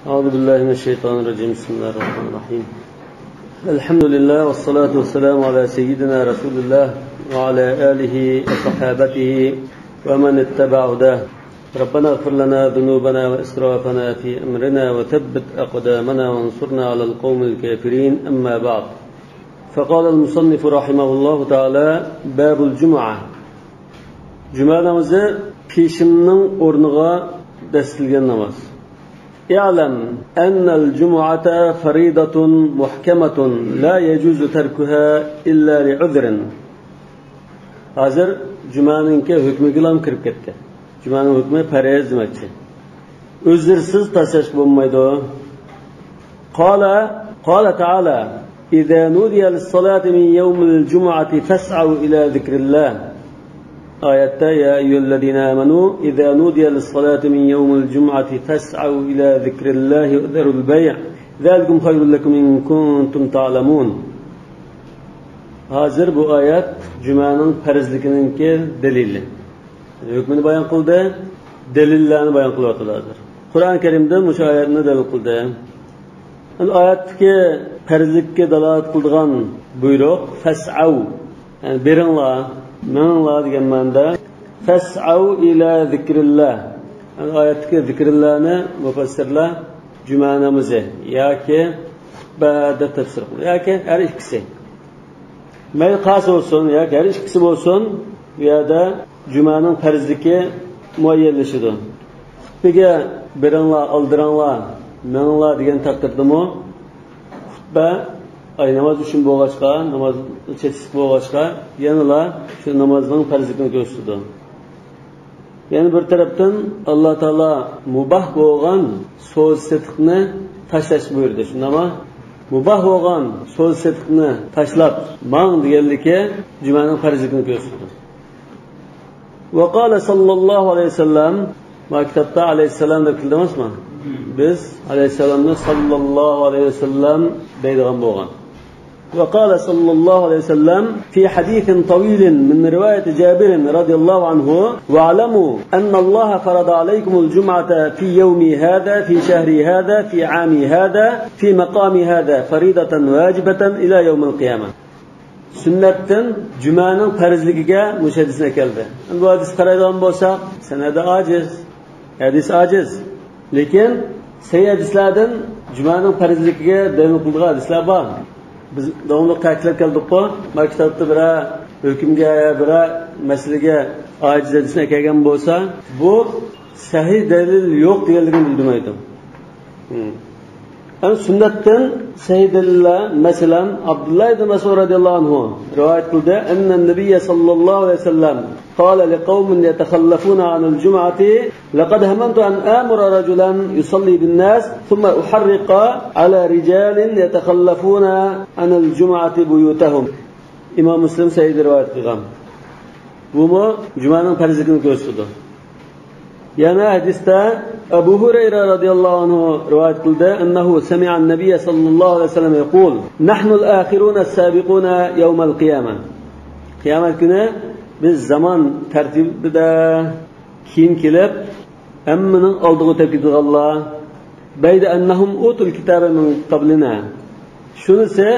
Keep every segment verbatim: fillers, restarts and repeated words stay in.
أعوذ بالله من الشيطان الرجيم. بسم الله الرحمن الرحيم. الحمد لله والصلاة والسلام على سيدنا رسول الله وعلى آله وصحابته ومن اتبع هداه. ربنا اغفر لنا ذنوبنا وإسرافنا في أمرنا وثبت أقدامنا وانصرنا على القوم الكافرين. أما بعد. فقال المصنف رحمه الله تعالى: باب الجمعة. جۈمە نامىزى پېشىمنىڭ ئورنىغا دەسسىلگەن ناماز. اعلم أن الجمعة فريضة محكمة لا يجوز تركها إلا لعذر. ھازىر جۈمەنىڭكى ھۆكمىگىلا كىرىپ كەتتى. جۈمەنىڭ ھۆكمى پەرز دېمەكچى. ئۆزرىسىز تاشلاشقا بولمايدۇ. قال، قال تعالى: إذا نودي للصلاة من يوم الجمعة فاسعوا إلى ذكر الله. ئايەتتە: يا أيها الذين آمنوا إذا نودي للصلاة من يوم الجمعة فاسعوا إلى ذكر الله وذروا البيع ذلكم خير لكم إن كنتم تعلمون. ھازىر بۇ ئايەت جۈمەنىڭ پەرزلىكىنىڭكى دەلىلى. ھۆكمىنى بايان قىلدى، دەلىللەرنى بايان قىلىۋاتىدۇ ھازىر. قۇرئان كەرىمدە مۇشۇ ئايەتنى دەلىل قىلدى. ئەمدى ئايەتتىكى پەرزلىككە دالالەت قىلىدىغان بۇيرۇق، فەسئەۋ، يەنى بېرىڭلار، مېڭىڭلار دېگەن مەنىدە. فەسئەۋ ئىلە زىكرىللا. يەنى ئايەتتىكى زىكرىللانى مۇپەسسىرلار جۈمە نامىزى ياكى خۇتبە دەپ تەپسىر قىلىدۇ، ياكى ھەر ئىككىسى. مەيلى قايسى بولسۇن ياكى ھەر ئىككىسى بولسۇن، بۇ يەردە جۈمەنىڭ پەرزلىكى مۇئەييەنلىشىدۇ. خۇتبىگە بېرىڭلار، ئالدىراڭلار، مېڭىڭلار دېگەن تەقدىردىمۇ خۇتبە ئاي ناماز ئۈچۈن بولغاچقا، ناماز چېتىشلىق بولغاچقا، يەنىلا شۇ نامازنىڭ پەرزلىكىنى كۆرسىتىدۇ. يەنە بىر تەرەپتىن، ئاللا تائالا مۇباھ بولغان سودا سېتىقنى تاشلاشنى بۇيرۇدى، شۇنداقمۇ؟ مۇباھ بولغان سودا سېتىقنى تاشلاپ ماڭ دېگەنلىكى جۈمەنىڭ پەرزلىكىنى كۆرسىتىدۇ. وقال صلى الله عليه وسلم، ما كىتابتا ئەلەيھىسسالام دەپ كېلىدۇ ئەمەسمۇ؟ بىز ئەلەيھىسسالامنى ساللاللاھۇ ئەلەيھى ۋەسەللەم دەيدىغان بولغان. وقال صلى الله عليه وسلم في حديث طويل من رواية جابر رضي الله عنه: واعلموا أن الله فرض عليكم الجمعة في يومي هذا في شهري هذا في عامي هذا في مقامي هذا فريضة واجبة إلى يوم القيامة. سۈننەتتىن جۈمەنىڭ پەرزلىكىگە مۇشۇ ھەدىسنى ئەكەلدى. ئەمدى بۇ ھەدىسكە قارايدىغان بولساق، سەنەدى ئاجىز. ھەدىس ئاجىز. لېكىن سەھىھ ھەدىسلەردىن جۈمەنىڭ پەرزلىكىگە دەلىل قىلىدىغان ھەدىسلەر بار. بىز داۋاملىق تەكىتلەپ كەلدۇققۇ، ما كىتابتا بىرەر ھۆكۈمگە يا بىرەر مەسىلىگە ئاجىز ھەدىسنى ئەكەلگەن بولسا، بۇ سەھىھ دەلىل يوق دېگەنلىكىنى بىلدۈرمەيدۇ. ھىم. ئەمدى سۈننەتتىن سەھىھ دەلىللەر، مەسىلەن، ئابدۇللا ئىبن مەسئۇد رەزىياللاھۇ ئەنھۇ رىۋايەت قىلدى، أن النبي صلى الله عليه وسلم قال لقوم يتخلفون عن الجمعة: لقد هممت أن آمر رجلا يصلي بالناس ثم أحرق على رجال يتخلفون عن الجمعة بيوتهم. ئىمام مۇسلىم سەھىھتە رىۋايەت قىلغان. بۇمۇ جۈمەنىڭ پەرزلىكىنى كۆرسىتىدۇ. يەنە ھەدىستە ئەبۇ ھۇرەيرە رەزىياللاھۇ ئەنھۇ رىۋايەت قىلدى، أنه سمع النبي صلى الله عليه وسلم يقول: نحن الآخرون السابقون يوم القيامة. قىيامەت كۈنى بىز زامان تەرتىپىدە كېيىن كېلىپ، ھەممىنىڭ ئالدىغا ئۆتۈپ كېتىدىغانلار. بيد أنهم أوتوا الكتاب من قبلنا. شۇنىسى،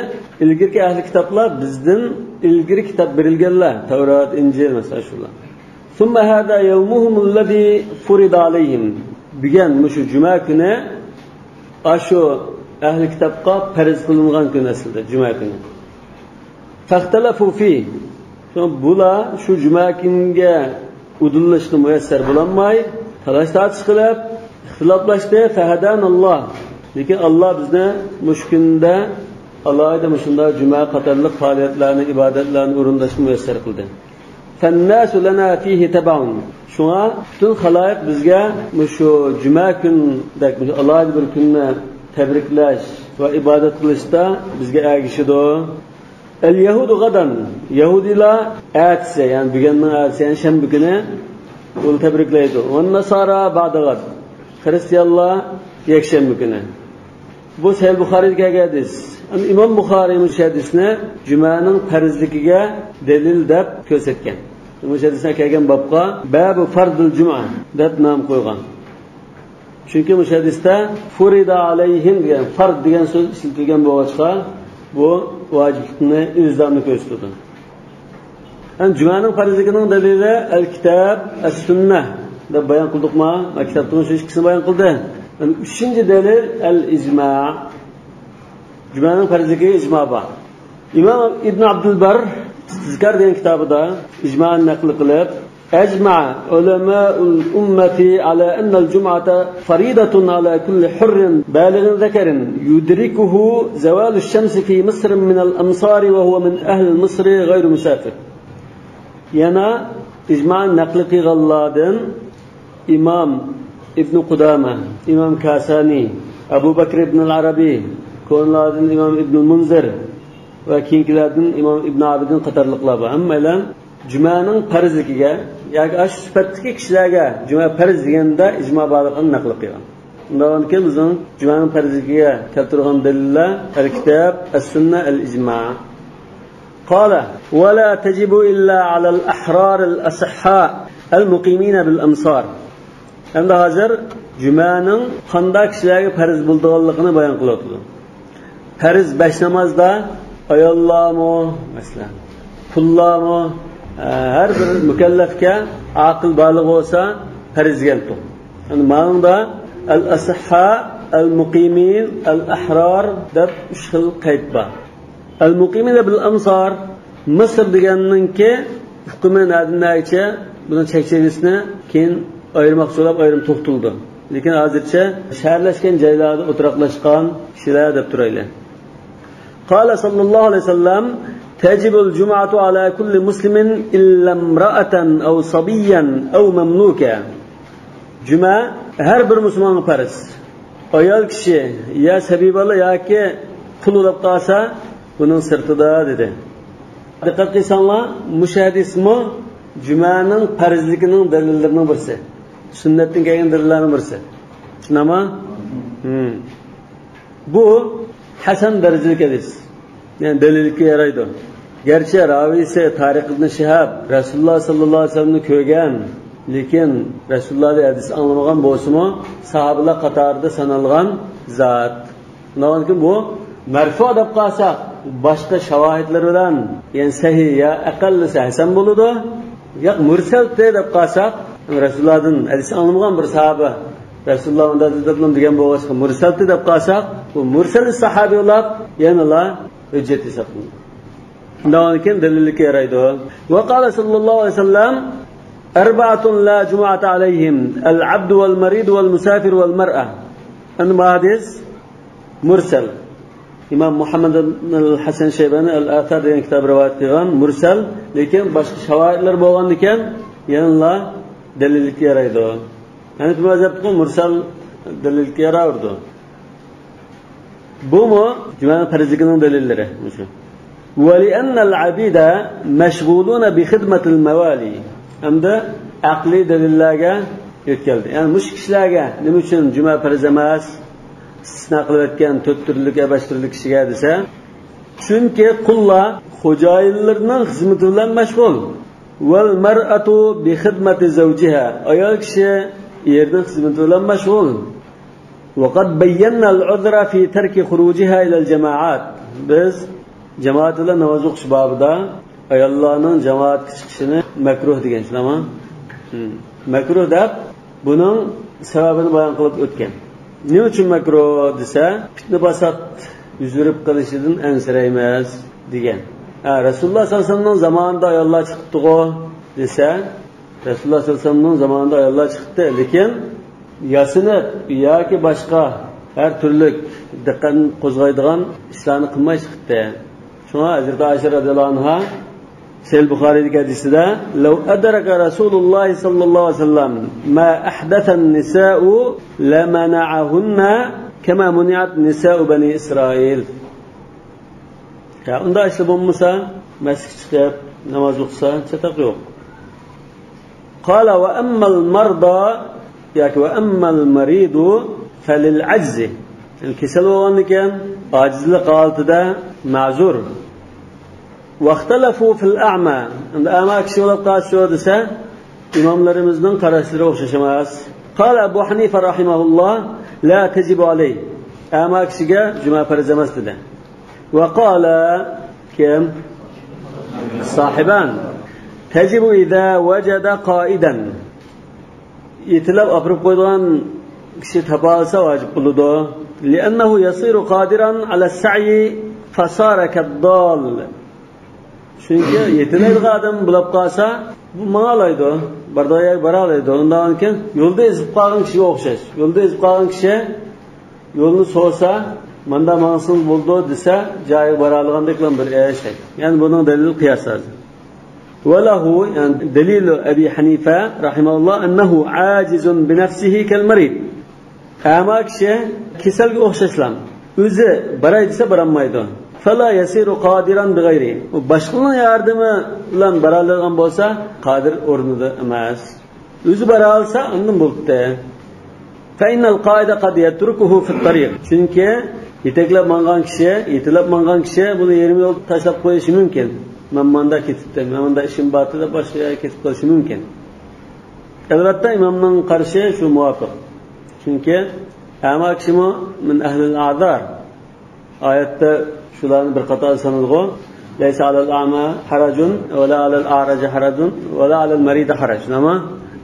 ئىلگىرىكى ئەھلى كىتابلار بىزدىن ئىلگىرى كىتاب بېرىلگەنلەر، تەۋرات، ئىنجىل، مەسىلەن، شۇلار. ثم هذا يومهم الذي فرض عليهم. بۈگۈن مۇشۇ جۈمە كۈنى ئاشۇ ئەھلى كىتابقا پەرز قىلىنغان كۈن ئەسلىدە، جۈمە كۈنى. فاختلفوا فيه. شۇڭا بۇلار شۇ جۈمە كۈنگە ئۇدۇللىشىشقا مۇيەسسەر بولالماي، تالاش-تارتىش قىلىپ، ئىختىلاپلاشتى. فهدانا الله. لېكىن ئاللا بىزنى مۇشۇ كۈندە ئالاھىدە مۇشۇنداق جۈمە قاتارلىق پائالىيەتلەرنى، ئىبادەتلەرنى ئورۇنداشقا مۇيەسسەر قىلدى. فالناس لنا فيه تبع. شۇڭا پۈتۈن خالايىق بىزگە مۇشۇ جۈمە كۈندەك، مۇشۇ ئالاھىدە بىر كۈننى تەبرىكلەش ۋە ئىبادەت قىلىشتا بىزگە ئەگىشىدۇ. اليهود غدا، يەھۇدىيلار ئەتىسى، يەنى بۈگۈننىڭ ئەتىسى، يەنى شەنبە كۈنى ئۇنى تەبرىكلەيدۇ. والنصارى بعد غد، خىرىستىيانلار يەكشەنبە كۈنى. بۇ سەھىھ بۇخارىيدا كەلگەن ھەدىس. ئەمما ئىمام بۇخارىي مۇشۇ ھەدىسنى جۈمەنىڭ پەرزلىكىگە دەلىل دەپ كۆرسەتكەن. مۇشۇ ھەدىسنى كەلگەن بابقا بابۇ فەرزىل جۇمە دەپ نام قويغان. چۈنكى مۇشۇ ھەدىستە فۇرىدە ئەلەيھىم دېگەن، فەرد دېگەن سۆز ئىشلىتىلگەن بولغاچقا، بۇ ۋاجىپلىقنى، ئىلزامنى كۆرسىتىدۇ. يەنى جۈمەنىڭ پەرزلىكىنىڭ دەلىلى ئەل كىتاب، ئەس سۈننە دەپ بايان قىلدۇقما؟ مانا كىتابتىن شۇ ئىككىسىنى بايان قىلدى. يەنى ئۈچىنچى دەلىل ئەل ئىجما. جۈمەنىڭ پەرزلىكىگە ئىجما بار. ئىمام ئىبن ئابدۇلبار تىزكار دېگەن كىتابىدا ئىجمانى نەقىل قىلىپ، أجمع علماء الأمة على أن الجمعة فريضة على كل حر بالغ ذكر يدركه زوال الشمس في مصر من الأمصار وهو من أهل مصر غير مسافر. يەنە ئىجمانى نەقىل قىلغانلاردىن ئىمام ئىبن قۇدامە، ئىمام كاسانى، ئەبۇ بەكر ئىبن ئەرەبى، كونىلاردىن ئىمام ئىبن مۇنزىر ۋە كېيىنكىلەردىن ئىمام ئىبن ئابىدىن قاتارلىقلار بار. ھەممەيلەن جۈمەنىڭ پەرزلىكىگە ياكى ئاشۇ سۈپەتتىكى كىشىلەرگە جۈمە پەرز دېگەندە ئىجما بارلىقىنى نەقىل قىلغان. ئۇنداقكەن بىزنىڭ جۈمەنىڭ پەرزلىكىگە كەلتۈرگەن دەلىللەر ئەل كىتاب، ئەس سۈننە، ئەل ئىجما. قال، ولا تجب إلا على الأحرار الأصحاء المقيمين بالأمصار. ئەمدى ھازىر جۈمەنىڭ قانداق كىشىلەرگە پەرز بولىدىغانلىقىنى بايان قىلىۋاتىدۇ. پەرز بەش نامازدا ئاياللارمۇ، مەسىلەن، قۇللارمۇ، ئە، ھەر بىر مۇكەللەپكە ئاقىل بالىغ بولسا پەرز دېگەنتۇق. يەنى مانىڭدا ئەل ئەسىھھا، ئەل مۇقىمىن، ئەل ئەھرار دەپ ئۈچ خىل قەيت بار. ئەل مۇقىمىنە بىل ئەمسار، مىسىر دېگەننىڭكى ئۇقۇمى نەدىن نەگىچە، بۇنىڭ چەكچەينىسىنى كېيىن ئايرىماقچى بولۇپ ئايرىم توختىلىدۇ. لېكىن ھازىرچە شەھەرلەشكەن جايلاردا ئولتۇراقلاشقان كىشىلەر دەپ تۇرايلى. قال صلى الله عليه وسلم، تجب الجمعة على كل مسلم إلا امرأة أو صبيا أو مملوكا. جۈمە ھەر بىر مۇسۇلمانغا پەرز. ئايال كىشى يا سەبىي بالا ياكى قۇل ئۇلاپ قالسا، بۇنىڭ سىرتىدا، دېدى. دىققەت قىلساڭلار، مۇشۇ ھەدىسمۇ جۈمەنىڭ پەرزلىكىنىڭ دەلىللىرىنىڭ بىرسى. سۈننەتتىن كەلگەن دەلىللەرنىڭ بىرسى. شۇنداقمۇ؟ ھىم. بۇ ھەسەن دەرىجىلىك ھەدىس. يەنى دەلىلگە يارايدۇ. گەرچە راۋىسى تارىق ئىبن شىھاب رەسۇلۇللا ساللاللاھۇ ئەلەيھى ۋەسەللەمنى كۆرگەن، لېكىن رەسۇلۇللادىن ھەدىس ئاڭلىمىغان بولسىمۇ، ساھابىلەر قاتارىدا سانالغان زات. ئۇنداقتىن بۇ مەرفۇ دەپ قالساق، باشقا شاۋاھىدلىرى بىلەن، يەنى سەھىھ يا ئەقەللىسى ھەسەن بولىدۇ. ياق، مۇرسەلتى دەپ قالساق، رەسۇلۇللادىن ھەدىس ئاڭلىمىغان بىر ساھابە رەسۇلۇللا ئۇنداق دېدى دېگەن بولغاچقا، مۇرسەلتى دەپ قالساق، بۇ مۇرسەل ساھابى بولۇپ، يەنىلا ھۆججەت ھېسابلىنىدۇ. شۇنداقتىن دەلىلگە يارايدۇ. وقال صلى الله عليه وسلم، أربعة لا جمعة عليهم، العبد والمريض والمسافر والمرأة. ئەمدى بۇ ھەدىس مۇرسەل. ئىمام مۇھەممەد ئىبن ئەل ھەسەن شەيبانى ئەل ئاتار دېگەن كىتابى رىۋايەت قىلغان مۇرسەل، لېكىن باشقا شاۋاھىدلار بولغاندىكىن، يەنىلا دەلىلگە يارايدۇ. ھەنەفىي مەزھەپتىكى مۇرسەل دەلىلگە ياراۋېرىدۇ. بۇمۇ جۈمەنىڭ پەرزلىكىنىڭ دەلىللىرى مۇشۇ. ولأن العبيد مشغولون بخدمة الموالي. ئەمدى ئەقلىي دەلىللەرگە يۆتكەلدى. يەنى مۇشۇ كىشىلەرگە نېمە ئۈچۈن جۈمە پەرز ئەمەس؟ ئىستىسنا قىلىۋەتكەن تۆت تۈرلۈك يا بەش تۈرلۈك كىشىگە دېسە، چۈنكى قۇللار خوجايىنلىرىنىڭ خىزمىتى بىلەن مەشغۇل. والمرأة بخدمة زوجها. ئايال كىشى ئېرىنىڭ خىزمىتى بىلەن مەشغۇل. وقد بينا العذر في ترك خروجها إلى الجماعات. بىز جامائەت بىلەن ناماز ئوقۇش بابىدا ئاياللارنىڭ جامائەتكە چىقىشىنى مەكرۇھ دېگەن، شۇنداقمۇ؟ ھىم. مەكرۇھ دەپ، بۇنىڭ سەۋەبىنى بايان قىلىپ ئۆتكەن. نېمە ئۈچۈن مەكرۇھ دېسە، پىتنە-پاسات يۈز بېرىپ قېلىشىدىن ئەنسىرەيمىز دېگەن. ھە، رەسۇلۇللا ساللاللاھۇ ئەلەيھى ۋەسەللەمنىڭ زامانىدا ئاياللار چىقىپتىغۇ دېسە، رەسۇلۇللا ساللاللاھۇ ئەلەيھى ۋەسەللەمنىڭ زامانىدا ئاياللار چىقتى، لېكىن ياسىنىپ ياكى باشقا ھەر تۈرلۈك دىققەتنى قوزغايدىغان ئىشلارنى قىلماي چىقتى. شۇڭا ھەزرىتى ئائىشە رەزىياللاھۇ ئەنھا سەھىھ بۇخارىدىكى ھەدىسىدە، لو أدرك رسول الله صلى الله عليه وسلم ما أحدث النساء لمنعهن كما منعت نساء بني إسرائيل. يا، ئۇنداق ئىشلار بولمىسا، مەسچىتكە چىقىپ ناماز ئوقۇسا، چاتاق يوق. قال، وأما المرضى، ياكى وأما المريض فللعجز. يەنى كېسەل بولغاندىكىن، ئاجىزلىق ھالىتىدە مەزۇر. واختلفوا في الأعمى. ئەمدى ئەما كىشى بولۇپ قالسا شۇ دېسە، ئىماملىرىمىزنىڭ قاراشلىرى ئوخشاش ئەمەس. قال أبو حنيفة رحمه الله: لا تجب عليه. ئەما كىشىگە جۈمە پەرز ئەمەس دېدى. وقال كىم؟ صاحبان: تجب إذا وجد قائدا. يېتىلەپ ئاپىرىپ قويىدىغان كىشى تاپالسا ۋاجىپ بولىدۇ. لأنه يصير قادرا على السعي فصار كالضال. چۈنكى يېتىلەيدىغان ئادەم بولاپ قالسا، بۇ ماڭالايدۇ، بارىدىغان يەرگە بارالايدۇ. ئۇنداقكەن يولدا ئېزىپ قالغان كىشىگە ئوخشاش. يولدا ئېزىپ قالغان كىشى يولنى سورىسا، ماندا ماڭسىڭىز بولىدۇ دېسە، جايىغا بارالىغاندەكلا بىر ئىش. يەنى بۇنىڭ دەلىلى قىياس ھازىر. وله، يەنى دەلىلى ئەبى ھەنىفە رەھىمەھۇللاھ، أنه عاجز بنفسه كالمريض. ئەما كىشى كېسەلگە ئوخشاشلا، ئۆزى باراي دېسە بارالمايدۇ. فلا يصير قادرا بغيره. ئۇ باشقىنىڭ ياردىمى بىلەن بارالايدىغان بولسا، قادىر ئورنىدا ئەمەس. ئۆزى بارالىسا، ئاندىن بولۇپتۇ. فإن القائد قد يتركه في الطريق. چۈنكى يېتەكلەپ ماڭغان كىشى، يېتىلەپ ماڭغان كىشى بۇنى يېرىم يولدا تاشلاپ قويۇشى مۇمكىن. مەن ماندا كېتىپتىمەن، مەن ماندا ئىشىم بارتى دەپ باشقا يەرگە كېتىپ قېلىشى مۇمكىن. ئەلۋەتتە، ئىمامنىڭ قارىشى شۇ مۇۋاپىق. چۈنكى ئەما كىشىمۇ من أهل الأعذار. ئايەتتە شۇلارنى بىر قاتاردا سانىدىغۇ. ليس على الأعمى حرج ولا على الأعرج حرج ولا على المريض حرج. نېمە؟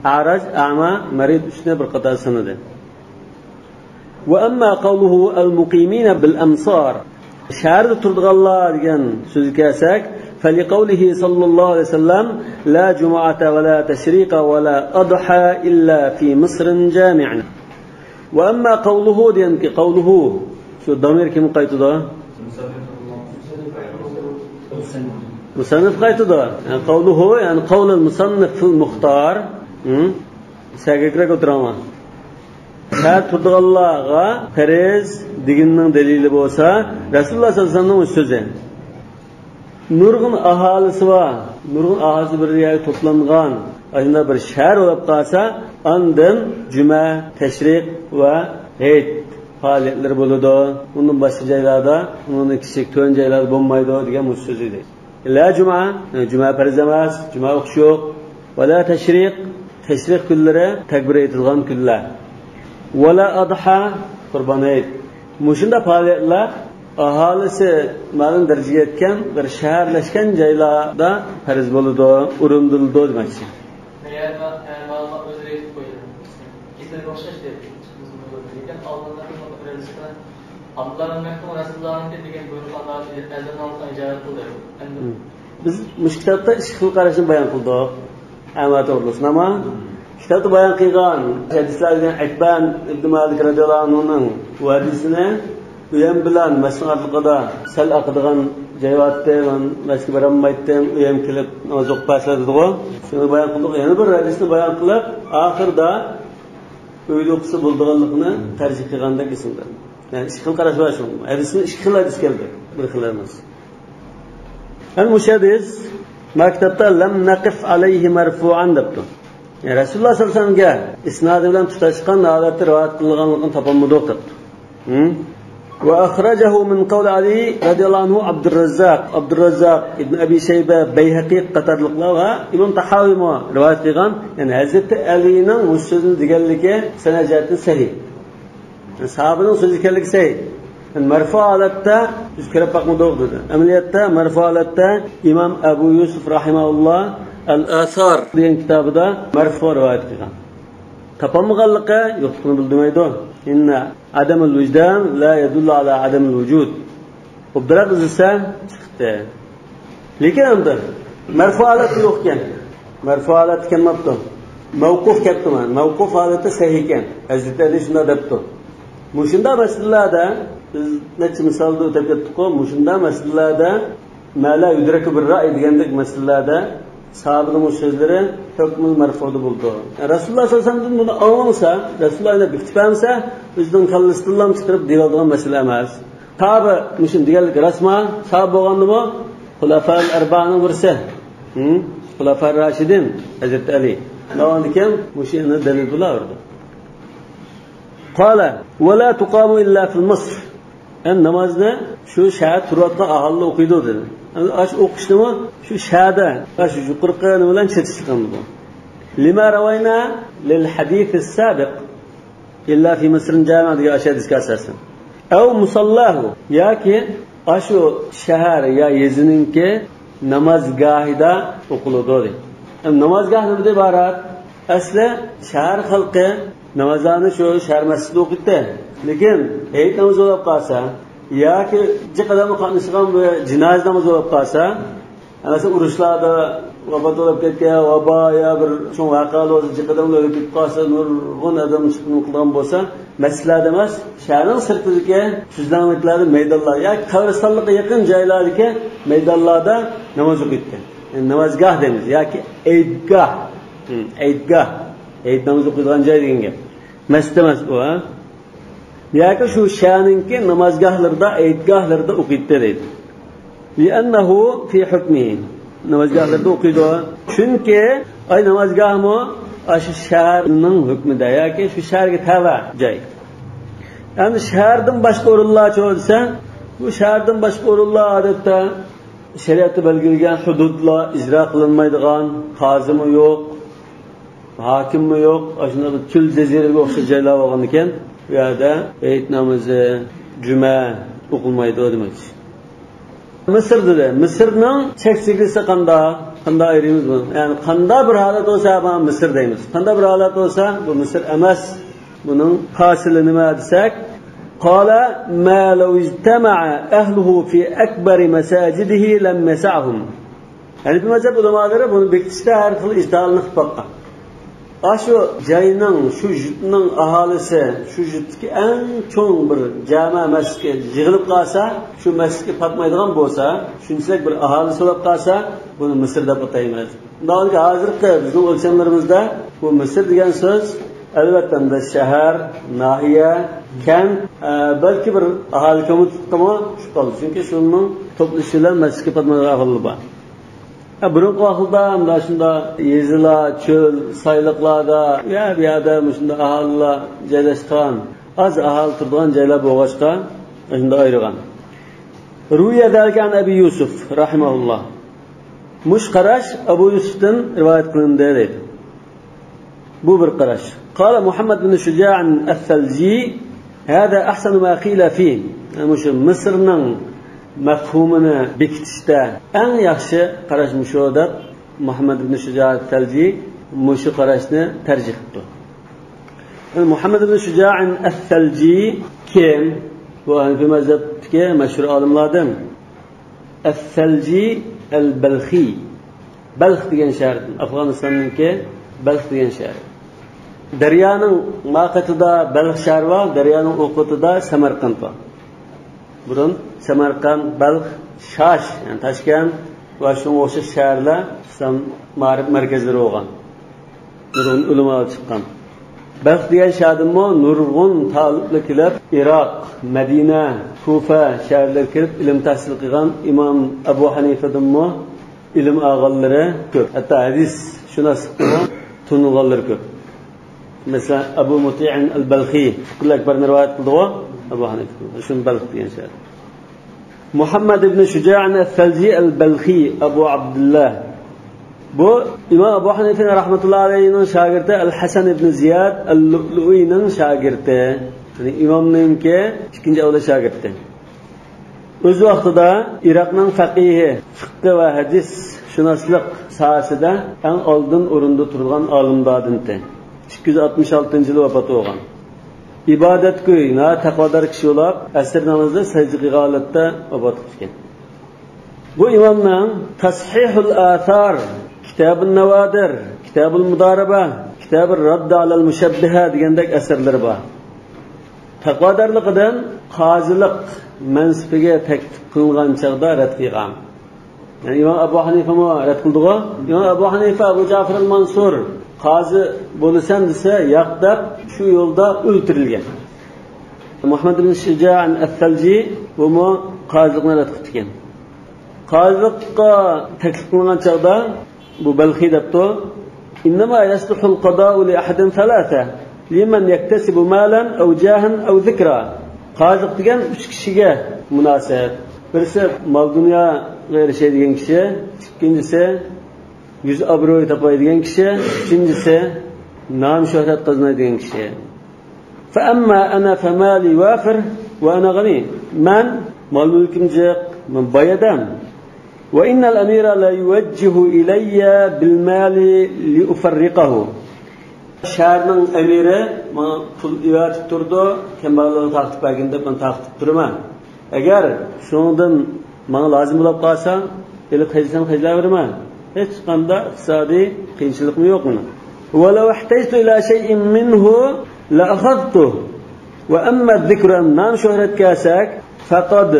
ئەرەج، ئەما، مەرىد ئۈچىنى بىر قاتاردا سانىدى. وأما قوله المقيمين بالأمصار. شەھەردە تۇرىدىغانلار دېگەن سۆزگە كەلسەك، فلقوله صلى الله عليه وسلم: لا جمعة ولا تشريق ولا أضحى إلا في مصر جامعا. وأما قوله دېگەنكى، قوله، شۇ دامىر كىمگە قايتىدۇ؟ مۇسەننىپ قايتىدۇ. يەنى قوله، يەنى قول المصنف في المختار. ھە؟ سەگەكرەك ئولتۇرۇڭلار. شەھەر تۇرىدىغانلارغا پەرز دېگىنىنىڭ دەلىلى بولسا، رەسۇلۇللاھ سەللەللاھۇ ئەلەيھى ۋەسەللەمنىڭ سۆزى. نۇرغۇن ئاھالىسى بار، نۇرغۇن ئاھالىسى بىر يەرگە توپلانغان، ئاشۇنداق بىر شەھەر بولۇپ قالسا، ئاندىن جۈمە، تەشرىق ۋە ھېيت پائالىيەتلىرى بولىدۇ. ئۇندىن باشقا جايلاردا، ئۇنىڭدىن كىچىك تۆۋەن جايلاردا بولمايدۇ دېگەن مۇشۇ سۆز ئىدى. لا جۇمە، جۈمە پەرز ئەمەس، جۈمە ئوقۇش يوق. ۋە لا تەشرىق، تەشرىق كۈنلىرى تەكبىر ئېيتىلغان كۈنلەر. ۋە لا ئەزھا، قۇربان ھېيت. مۇشۇنداق پائالىيەتلەر ئاھالىسى مەلۇم دەرىجىگە يەتكەن، بىر شەھەرلەشكەن جايلاردا پەرز بولىدۇ، ئورۇندىلىدۇ دېمەكچى. مەيەر، مەيەر مالىملار ئۆزلىرى ئېيتىپ قويدى. كېسەلگە ئوخشاش دەيدۇ. لېكىن ئالدىندا بىر رەزىللىكتە ئابدۇللا بىن مەھدىم رەسۇلۇللانىڭكى دېگەن بۇيرۇقلاردا ئەزان ئالسا ئىجابەت قىلدى. ئەمدى مم. بىز مۇشۇ كىتابتا ئىككى خىل قاراشنى بايان قىلدۇق. ئەما توغرۇلۇق، سىناما. مم. كىتابتا بايان قىلغان ھەدىسلەر دېگەن ئەتبان ئىبن مالىك رەزىياللاھۇ ئەنھۇنىڭ بۇ ھەدىسىنى ئۆيەم بىلەن مەسچىتنىڭ ئارىلىقىدا سەل ئاقىدىغان جاي بارتتى، مەن مەسچىتكە بارالمايتتىم، ئۆيەم كېلىپ ناماز ئوقۇپ بەرسىلە دېدىغۇ. شۇنى بايان قىلدۇق. يەنە بىر ھەدىسنى بايان قىلىپ، ئاخىردا ئۆيدە ئوقۇسا بولىدىغانلىقىنى تەرجىھ قىلغاندەك ئېسىمدە. يەنى ئىككى خىل قاراش بار شۇ. ھەدىسنى ئىككى خىل ھەدىس كەلدى. بىر خىل ئەمەس. يەنى مۇشۇ ھەدىس، مانا كىتابتا لم نقف عليه مرفوعا دەپتۇ. يەنى رەسۇلۇللاھ سەللەللاھۇ ئەلەيھى ۋەسەللەمگە ئىسنادى بىلەن تۇتاشقان ھالەتتە رىۋايەت قىلغانلىقىنى تاپالمىدۇق دەپتۇ. ھە؟ وأخرجه من قول علي رضي الله عنه عبد الرزاق، ئابدۇررەززاق، ئىبن ئەبى شەيبە، بەيھەقى قاتارلىقلار ۋە ئىمام تاھاۋىمۇ رىۋايەت قىلغان. يەنى ھەزرىتى ئەلىنىڭ مۇشۇ سۆزىنى دېگەنلىكى سەنەد جەھەتتىن سەھىھ. يەنى ساھابىنىڭ سۆزى ئىكەنلىكى سەھىھ. يەنى مەرفۇ ھالەتتە بىز كۆرۈپ باقمىدۇق دېدى. ئەمەلىيەتتە مەرفۇ ھالەتتە ئىمام ئەبۇ يۈسۈف رەھىمەھۇللاھ ئەل-ئاسار دېگەن كىتابىدا مەرفۇ رىۋايەت قىلغان. تاپالمىغانلىقى يوقلۇقىنى بىلدۈرمەيدۇ. إن عدم الوجدان لا يدل على عدم الوجود. ئوبدانراق ئىزدىسە چىقتى. لېكىن ئەمدى مەرفۇ ھالەتتە يوق ئىكەن. مەرفۇ ھالەتتە كەلمەپتۇ. مەۋقۇف كەپتۇ مانا. مەۋقۇف ھالەتتە سەھىھ ئىكەن. ھەزرىتى ئەلى شۇنداق دەپتۇ. مۇشۇنداق مەسىلىلەردە بىز نەچچە مىسالدا ئۆتۈپ كەتتۇققۇ، مۇشۇنداق مەسىلىلەردە ما لا يدرك بالرأي دېگەندەك مەسىلىلەردە ساھابىنىڭ بۇ سۆزلىرى ھۆكمى مەرفۇدە بولىدۇ. يەنى رەسۇلۇللاھ سەللەللاھۇ ئەلەيھى ۋەسەللەمدىن بۇنى ئاڭلىمىسا، رەسۇلۇللاھ ئەينەپ بېكىتىپ بەرمىسە، ئۆزىنىڭ كاللىسىدىنلا چىقىرىپ دېيىۋالىدىغان مەسىلە ئەمەس. ساھابە مۇشۇنى دېگەنلىكى راستما؟ ساھابە بولغاندىمۇ؟ خۇلەفائۇل ئەربائانىڭ بىرسى. ھە؟ خۇلەفائۇر راشىدىن، ھەزرىتى ئەلى. ئۇنىڭدىن كېيىن مۇشۇ يەنە دەلىل بولاۋېرىدۇ. قال: ولا تقام إلا في مصر. يەنى نامازنى شۇ شەھەردە تۇرۇۋاتقان ئاھالىلەر ئوقۇيدۇ دېدى. يەنى ئاشۇ ئوقۇشنىمۇ شۇ شەھەردە، ئاشۇ يۇقىرىقى نېمە بىلەن چېتىشلىق بۇ. لما روينا للحديث السابق إلا في مصر جامع دېگەن ئاشۇ ھەدىسكە ئاساسەن. أو مصلاه، ياكى ئاشۇ شەھەر يا يېزىنىڭكى نامازگاھىدا ئوقۇلىدۇ دەيدۇ. ئەمدى نامازگاھ نېمىدىن ئىبارەت؟ ئەسلى شەھەر خەلقى نامازلارنى شۇ شەھەر مەسچىتىدە ئوقۇيتتى. لېكىن ھېيت نامىزى بولۇپ قالسا ياكى جىق ئادەم قاتنىشىدىغان بىر جىنازا نامىزى بولۇپ قالسا، مەسىلەن، ئۇرۇشلاردا ۋاپات بولۇپ كەتكەن، ۋابا يا بىر چوڭ ۋەقەلەر بولسا، جىق ئادەملەر ئۆلۈپ كېتىپ قالسا، نۇرغۇن ئادەم چىقىپ قىلغان بولسا، مەسچىتلەردە ئەمەس، شەھەرنىڭ سىرتىدىكى تۈزلەڭلىكلەردە، مەيدانلار ياكى قەبرىستانلىققا يېقىن جايلاردىكى مەيدانلاردا ناماز ئوقۇيتتى. يەنى نامازگاھ دەيمىز ياكى ئەيدگاھ. ھىم، ئەيدگاھ. ئەيد نامىزى ئوقۇيدىغان جاي دېگەن گەپ. مەسچىت ئەمەس ئۇ، ھە؟ ياكى شۇ شەھەرنىڭكى نامازگاھلىرىدا، ئەيدگاھلىرىدا ئوقۇيتتى دەيدۇ. لأنه في حكمه. نامازگاھلىرىدا ئوقۇيدۇ. چۈنكى ئاي نامازگاھمۇ ئاشۇ شەھەرنىڭ ھۆكمىدە ياكى شۇ شەھەرگە تەۋە جاي. ئەمدى شەھەردىن باشقا ئورۇنلارچۇ دېسە، بۇ شەھەردىن باشقا ئورۇنلار ئادەتتە شەرىئەتتە بەلگىلىگەن ھۇدۇدلار ئىجرا قىلىنمايدىغان، قازىمۇ يوق، ھاكىممۇ يوق، ئاشۇنداق بىر چۆل جەزىرىگە ئوخشاش جايلار بولغاندىكىن، بۇ يەردە ھېيت نامىزى، جۈمە ئوقۇلمايدۇ دېمەكچى. مىسىر دېدى. مىسىرنىڭ چەك-چېگرىسى قانداق؟ قانداق ئايرىيمىز بۇنى؟ يەنى قانداق بىر ھالەت بولسا، مانا مىسىر دەيمىز. قانداق بىر ھالەت بولسا، بۇ مىسىر ئەمەس. بۇنىڭ پاسىلى نېمە دېسەك، قال ما لو اجتمع أهله في أكبر مساجده لم يسعهم. ھەنىفىي مەزھەپ ئۆلىمالىرى بۇنى بېكىتىشتە ھەر خىل ئىجتىھادلارنى قىلىپ باققان. ئاشۇ جاينىڭ، شۇ يۇرتنىڭ ئاھالىسى، شۇ يۇرتتىكى ئەڭ چوڭ بىر جامە مەسچىتكە يىغىلىپ قالسا، شۇ مەسچىتكە پاتمايدىغان بولسا، شۇنچىلىك بىر ئاھالىسى بولۇپ قالسا، بۇنى مىسىر دەپ ئاتايمىز. ئۇنداق ھازىرقى بىزنىڭ ئۆلچەملىرىمىزدە بۇ مىسىر دېگەن سۆز، ئەلۋەتتە، ئەمدى شەھەر، ناھىيە، كەنت، ئە، بەلكى بىر ئاھالە كومىتېتقىمۇ چۈشۈپ قالىدۇ. چۈنكى شۇنىڭ توپلىشىشى بىلەن مەسچىتكە پاتمايدىغان ئەھۋاللار بار. ھە، بۇرۇنقى ۋاقىتتا مۇنداق شۇنداق يېزىلار، چۆل، سايلىقلاردا، يا بۇ يەردە مۇشۇنداق ئاھالىلەر جايلاشقان، ئاز ئاھالە تۇرىدىغان جايلار بولغاچقا، شۇنداق ئايرىغان. روي ذلك عن أبي يوسف رحمه الله. مۇشۇ قاراش ئەبۇ يۈسۈفتىن رىۋايەت قىلىندى دەيدۇ. بۇ بىر قاراش. قال محمد بن شجاع الثلجي: هذا أحسن ما قيل فيه. يەنى مۇشۇ مىسىرنىڭ مەفھۇمىنى بېكىتىشتە ئەڭ ياخشى قاراش مۇشۇ دەپ، مۇھەممەد ئىبن شۇجائەت سەلجى مۇشۇ قاراشنى تەرجىھ قىپتۇ. يەنى مۇھەممەد ئىبن شۇجائەت سەلجى كىم؟ بۇ ھەنىفىي مەزھەپتىكى مەشھۇر ئالىملاردىن. ئەس-سەلجى ئەل-بەلخىي. بەلخ دېگەن شەھەردىن، ئافغانىستاننىڭكى بەلخ دېگەن شەھەر. دەريانىڭ ما قېتىدا بەلخ شەھىرى بار، دەريانىڭ ئۇ قېتىدا سەمەرقەنت بار. بۇرۇن سەمەرقەنت، بەلخ، شاش، يەنى تاشكەنت ۋە شۇنىڭغا ئوخشاش شەھەرلەر ئىسلام مائارىپ مەركەزلىرى بولغان. نۇرغۇن ئۆلىمالار چىققان. بەلخ دېگەن شەھەردىنمۇ نۇرغۇن تالىپلار كېلىپ، ئىراق، مەدىنە، كۇفە شەھەرلىرىگە كېلىپ ئىلىم تەھسىل قىلغان. ئىمام ئەبۇ ھەنىفەدىنمۇ ئىلىم ئالغانلىرى كۆپ. ھەتتا ھەدىسشۇناسلىقتىمۇ تونۇلغانلىرى كۆپ. مەسىلەن، ئەبۇ مۇتىئىن ئەل-بەلخىي فىقھۇل ئەكبەرنى رىۋايەت قىلدىغۇ ئەبۇ ھەنىفە. شۇنى بەلخ دېگەن شەھەر. مۇھەممەد ئىبن شۇجائىن ئەس-سەلجى ئەل-بەلخىي ئەبۇ ئابدۇللا. بۇ ئىمام ئەبۇ ھەنىفە رەھمەتۇللا ئەلەيھىنىڭ شاگىرتى ئەل-ھەسەن ئىبن زىياد ئەل-لۇئلۇئىنىڭ شاگىرتى. يەنى ئىمامنىڭكى ئىككىنچى ئەۋلاد شاگىرتى. ئۆز ۋاقتىدا ئىراقنىڭ فەقىھى، فىقھى ۋە ھەدىسشۇناسلىق ساھەسىدە ئەڭ ئالدىن ئورۇندا تۇرىدىغان ئالىملاردىن ئىدى. ئىككى يۈز ئاتمىش ئالتىنچى يىلى ۋاپات بولغان. ئىبادەتگۈي، ناھايىتى تەقۋادار كىشى بولۇپ، ئەسىر نامىزىدا سەجدە قىلغان ھالەتتە ۋاپات بولغان. بۇ ئىمامنىڭ تەسھىھۇل ئاسار، كىتابۇن ناۋادىر، كىتابۇل مۇدارىبە، كىتابۇر رەدد ئالەل مۇشەببىھە دېگەندەك ئەسەرلىرى بار. تەقۋادارلىقىدىن قازىلىق مەنسىپىگە تەكلىپ قىلىنغان چاغدا رەت قىلغان. يەنى ئىمام ئەبۇ ھەنىفىمۇ رەت قىلدىغۇ. ئىمام ئەبۇ ھەنىفە ئەبۇ جەفەر ئەل-مەنسۇر قازى بولىسەن دېسە، ياق دەپ، شۇ يولدا ئۆلتۈرۈلگەن. مۇھەممەد ئىبن شىجائىن ئەس-سەلجى بۇمۇ قازىلىقنى رەت قىپتىكەن. قازىلىققا تەكلىپ قىلىنغان چاغدا بۇ بەلخىي دەپتۇ: إنما يصلح القضاء لأحد ثلاثة، لمن يكتسب مالا أو جاها أو ذكرا. قازىلىق دېگەن ئۈچ كىشىگە مۇناسىپ. بىرسى مال دۇنياغا ئېرىشەي دېگەن كىشى، ئىككىنچىسى يۈز ئابرۇي تاپاي دېگەن كىشى، ئۈچىنچىسى نام شۆھرەت قازىناي دېگەن كىشى. فأما أنا فمالي وافر وأنا غني. مەن مال مۈلكۈم جىق، مەن باي ئادەم. وإن الأمير ليوجه إلي بالمال لأفرقه. شەھەرنىڭ ئەمىرى ماڭا پۇل ئېۋەتىپ تۇرىدۇ، كەمبەغەللەرگە تارقىتىپ بەرگىن دەپ مەن تارقىتىپ تۇرىمەن. ئەگەر شۇنىڭدىن ماڭا لازىم بولۇپ قالسا، ئېلىپ خەجلىسەم خەجلەۋېرىمەن. ھېچقانداق ئىقتىسادىي قىيىنچىلىقمۇ يوق مېنىڭ. ولو احتجت إلى شيء منه لأخذته. وأما الذكر، نام شۆھرەتكە كەلسەك، فقد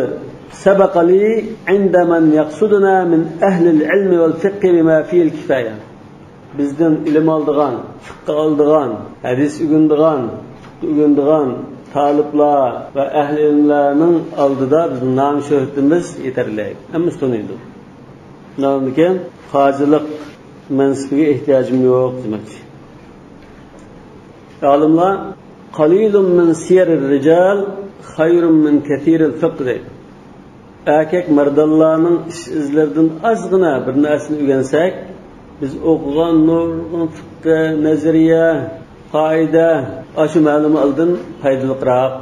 سبق لي عند من يقصدنا من أهل العلم والفقه بما فيه الكفاية. بىزدىن ئىلىم ئالىدىغان، فىققە ئالىدىغان، ھەدىس ئۆگىنىدىغان، فىققە ئۆگىنىدىغان تالىپلار ۋە ئەھلى ئىلىملەرنىڭ ئالدىدا بىزنىڭ نام شۆھرىتىمىز يېتەرلىك. ھەممىسى تونۇيدۇ. شۇنداقتىن كېيىن قازىلىق مەنسىپىگە ئېھتىياجىم يوق دېمەكچى. ئالىملار قليل من سير الرجال خير من كثير الفقه دەيدۇ. ئەركەك مەردانلارنىڭ ئىش ئىزلىرىدىن ئازغىنە بىر نەرسىنى ئۆگەنسەك، بىز ئوقۇغان نۇرغۇن فىققە، نەزەرىيە، قائىدە، ئاشۇ مەلۇماتلاردىن پايدىلىقراق.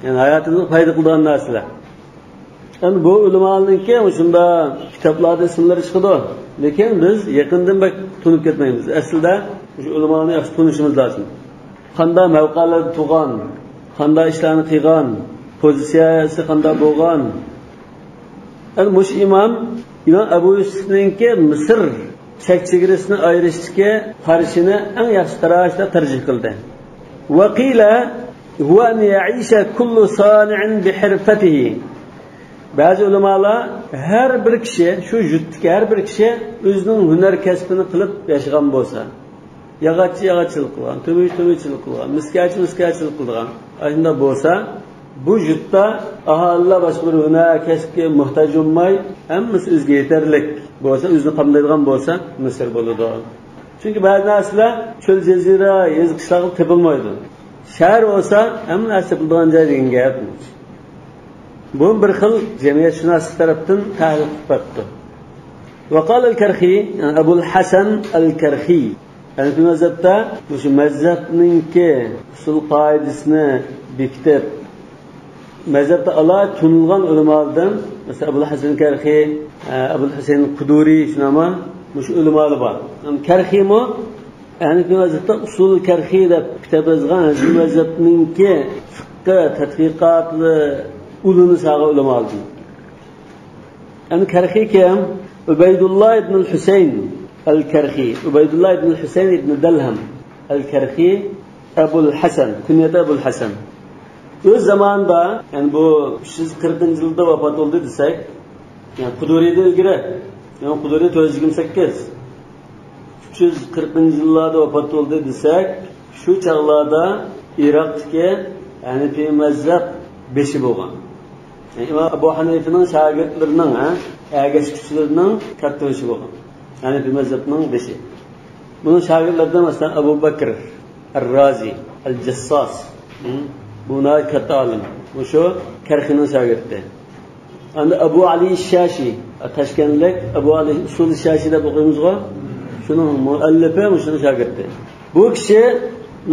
يەنى ھاياتىمىزغا پايدا قىلىدىغان نەرسىلەر. ئەمدى بۇ ئۆلىمالارنىڭكى مۇشۇنداق كىتابلاردا ئىسىملىرى چىقىدۇ. لېكىن بىز يېقىندىن بەك تونۇپ كەتمەيمىز. ئەسلىدە مۇشۇ ئۆلىمالارنى ياخشى تونۇشىمىز لازىم. قانداق مەۋقەلەردە تۇرغان، قانداق ئىشلارنى قىلغان، پوزىتسىيەسى قانداق بولغان. ئەنە مۇشۇ ئىمام، ئىمام ئەبۇ يۈسۈفنىڭكى مىسىر چەك چېگرىسىنى ئايرىشتىكى قارىشىنى ئەڭ ياخشى قاراشتا تەرجىھ قىلدى. وقيل هو أن يعيش كل صانع بحرفته. بەزى ئۆلىمالار ھەر بىر كىشى، شۇ يۇرتتىكى ھەر بىر كىشى ئۆزىنىڭ ھۈنەر كەسپىنى قىلىپ ياشىغان بولسا، ياغاچچى ياغاچچىلىق قىلغان، تۆمۈرچى تۆمۈرچىلىك قىلغان، مىسكەرچى مىسكەرچىلىك قىلىدىغان. ئاشۇنداق بولسا، بۇ يۇرتتا ئاھالىلەر باشقا بىر ھۈنەر كەسىپكە موھتاج بولماي، ھەممىسى ئۆزىگە يېتەرلىك بولسا، ئۆزىنى قامدايدىغان بولسا، مىسىر بولىدۇ. چۈنكى بەزى نەرسىلەر چۆل، جەزىرە، يېزا، قىشلاقتا تېپىلمايدۇ. شەھەر بولسا، ھەممە نەرسە تېپىلىدىغان جاي دېگەن گەپ. بۇ بىر خىل جەمئىيەتشۇناسلىق تەرەپتىن تەھلىل قىلىپ بەپتۇ. وقال الكرخي، يەنى ئەبۇل ھەسەن ئەل كەرخى. ھەنىفىي مەزھەپتە مۇشۇ مەزھەپنىڭكى ئۇسۇل قائىدىسىنى بېكىتىپ، مەزھەپتە ئالاھىدە تونۇلغان ئۆلىمالاردىن، مەسىلەن، ئەبۇل ھەسەن كەرخى، ئەبۇل ھۈسەيىن قۇدۇرى، شۇنداقمۇ؟ مۇشۇ ئۆلىمالار بار. كەرخىمۇ ھەنىفىي مەزھەپتە ئۇسۇل كەرخى دەپ كىتاب يازغان ھەنىفىي مەزھەپنىڭكى فىققە تەتقىقاتى ئۇلىنى ساغا ئۆلىمالاردىن. ئەنە كەرخى كىم؟ ئۇبەيدۇللا ئىبنۇل ھۈسەين ئەل كەرخى. ئۇبەيدۇللا ئىبنۇل ھۈسەين ئىبنى دەلھەم ئەل كەرخى، ئەبۇل ھەسەن، كۇنيەتى ئەبۇل ھەسەن. ئۆز زامانىدا، يەنى بۇ ئۈچ يۈز قىرىقىنچى يىلدا ۋاپات بولدى دېسەك، يەنى قۇدۇرىدىن ئىلگىرى، يەنى قۇدۇرى تۆت يۈز يىگىرمە سەككىز، ئۈچ يۈز قىرىقىنچى يىللاردا ۋاپات بولدى دېسەك، شۇ چاغلاردا ئىراقتىكى ھەنىفىي مەزھەپ بېشى بولغان. يەنى ئىمام ئەبۇ ھەنىفىنىڭ شاگىرتلىرىنىڭ، ھە، ئەگەشكۈچىلىرىنىڭ كاتتا بېشى بولغان. ھەنىفىي مەزھەپنىڭ بېشى. بۇنىڭ شاگىرتلىرىدىن، مەسىلەن، ئەبۇ بەكر ئەر-رازى، ئەل-جەسساس. بۇ ناھايىتى كاتتا ئالىم. مۇشۇ كەرخىنىڭ شاگىرتى. ئاندىن ئەبۇ ئەلى شاشى، تاشكەنتلىك ئەبۇ ئەلى ئۇسۇل شاشى دەپ ئوقۇيمىزغۇ؟ شۇنىڭ مۇئەللىپى، مۇشۇنىڭ شاگىرتى. بۇ كىشى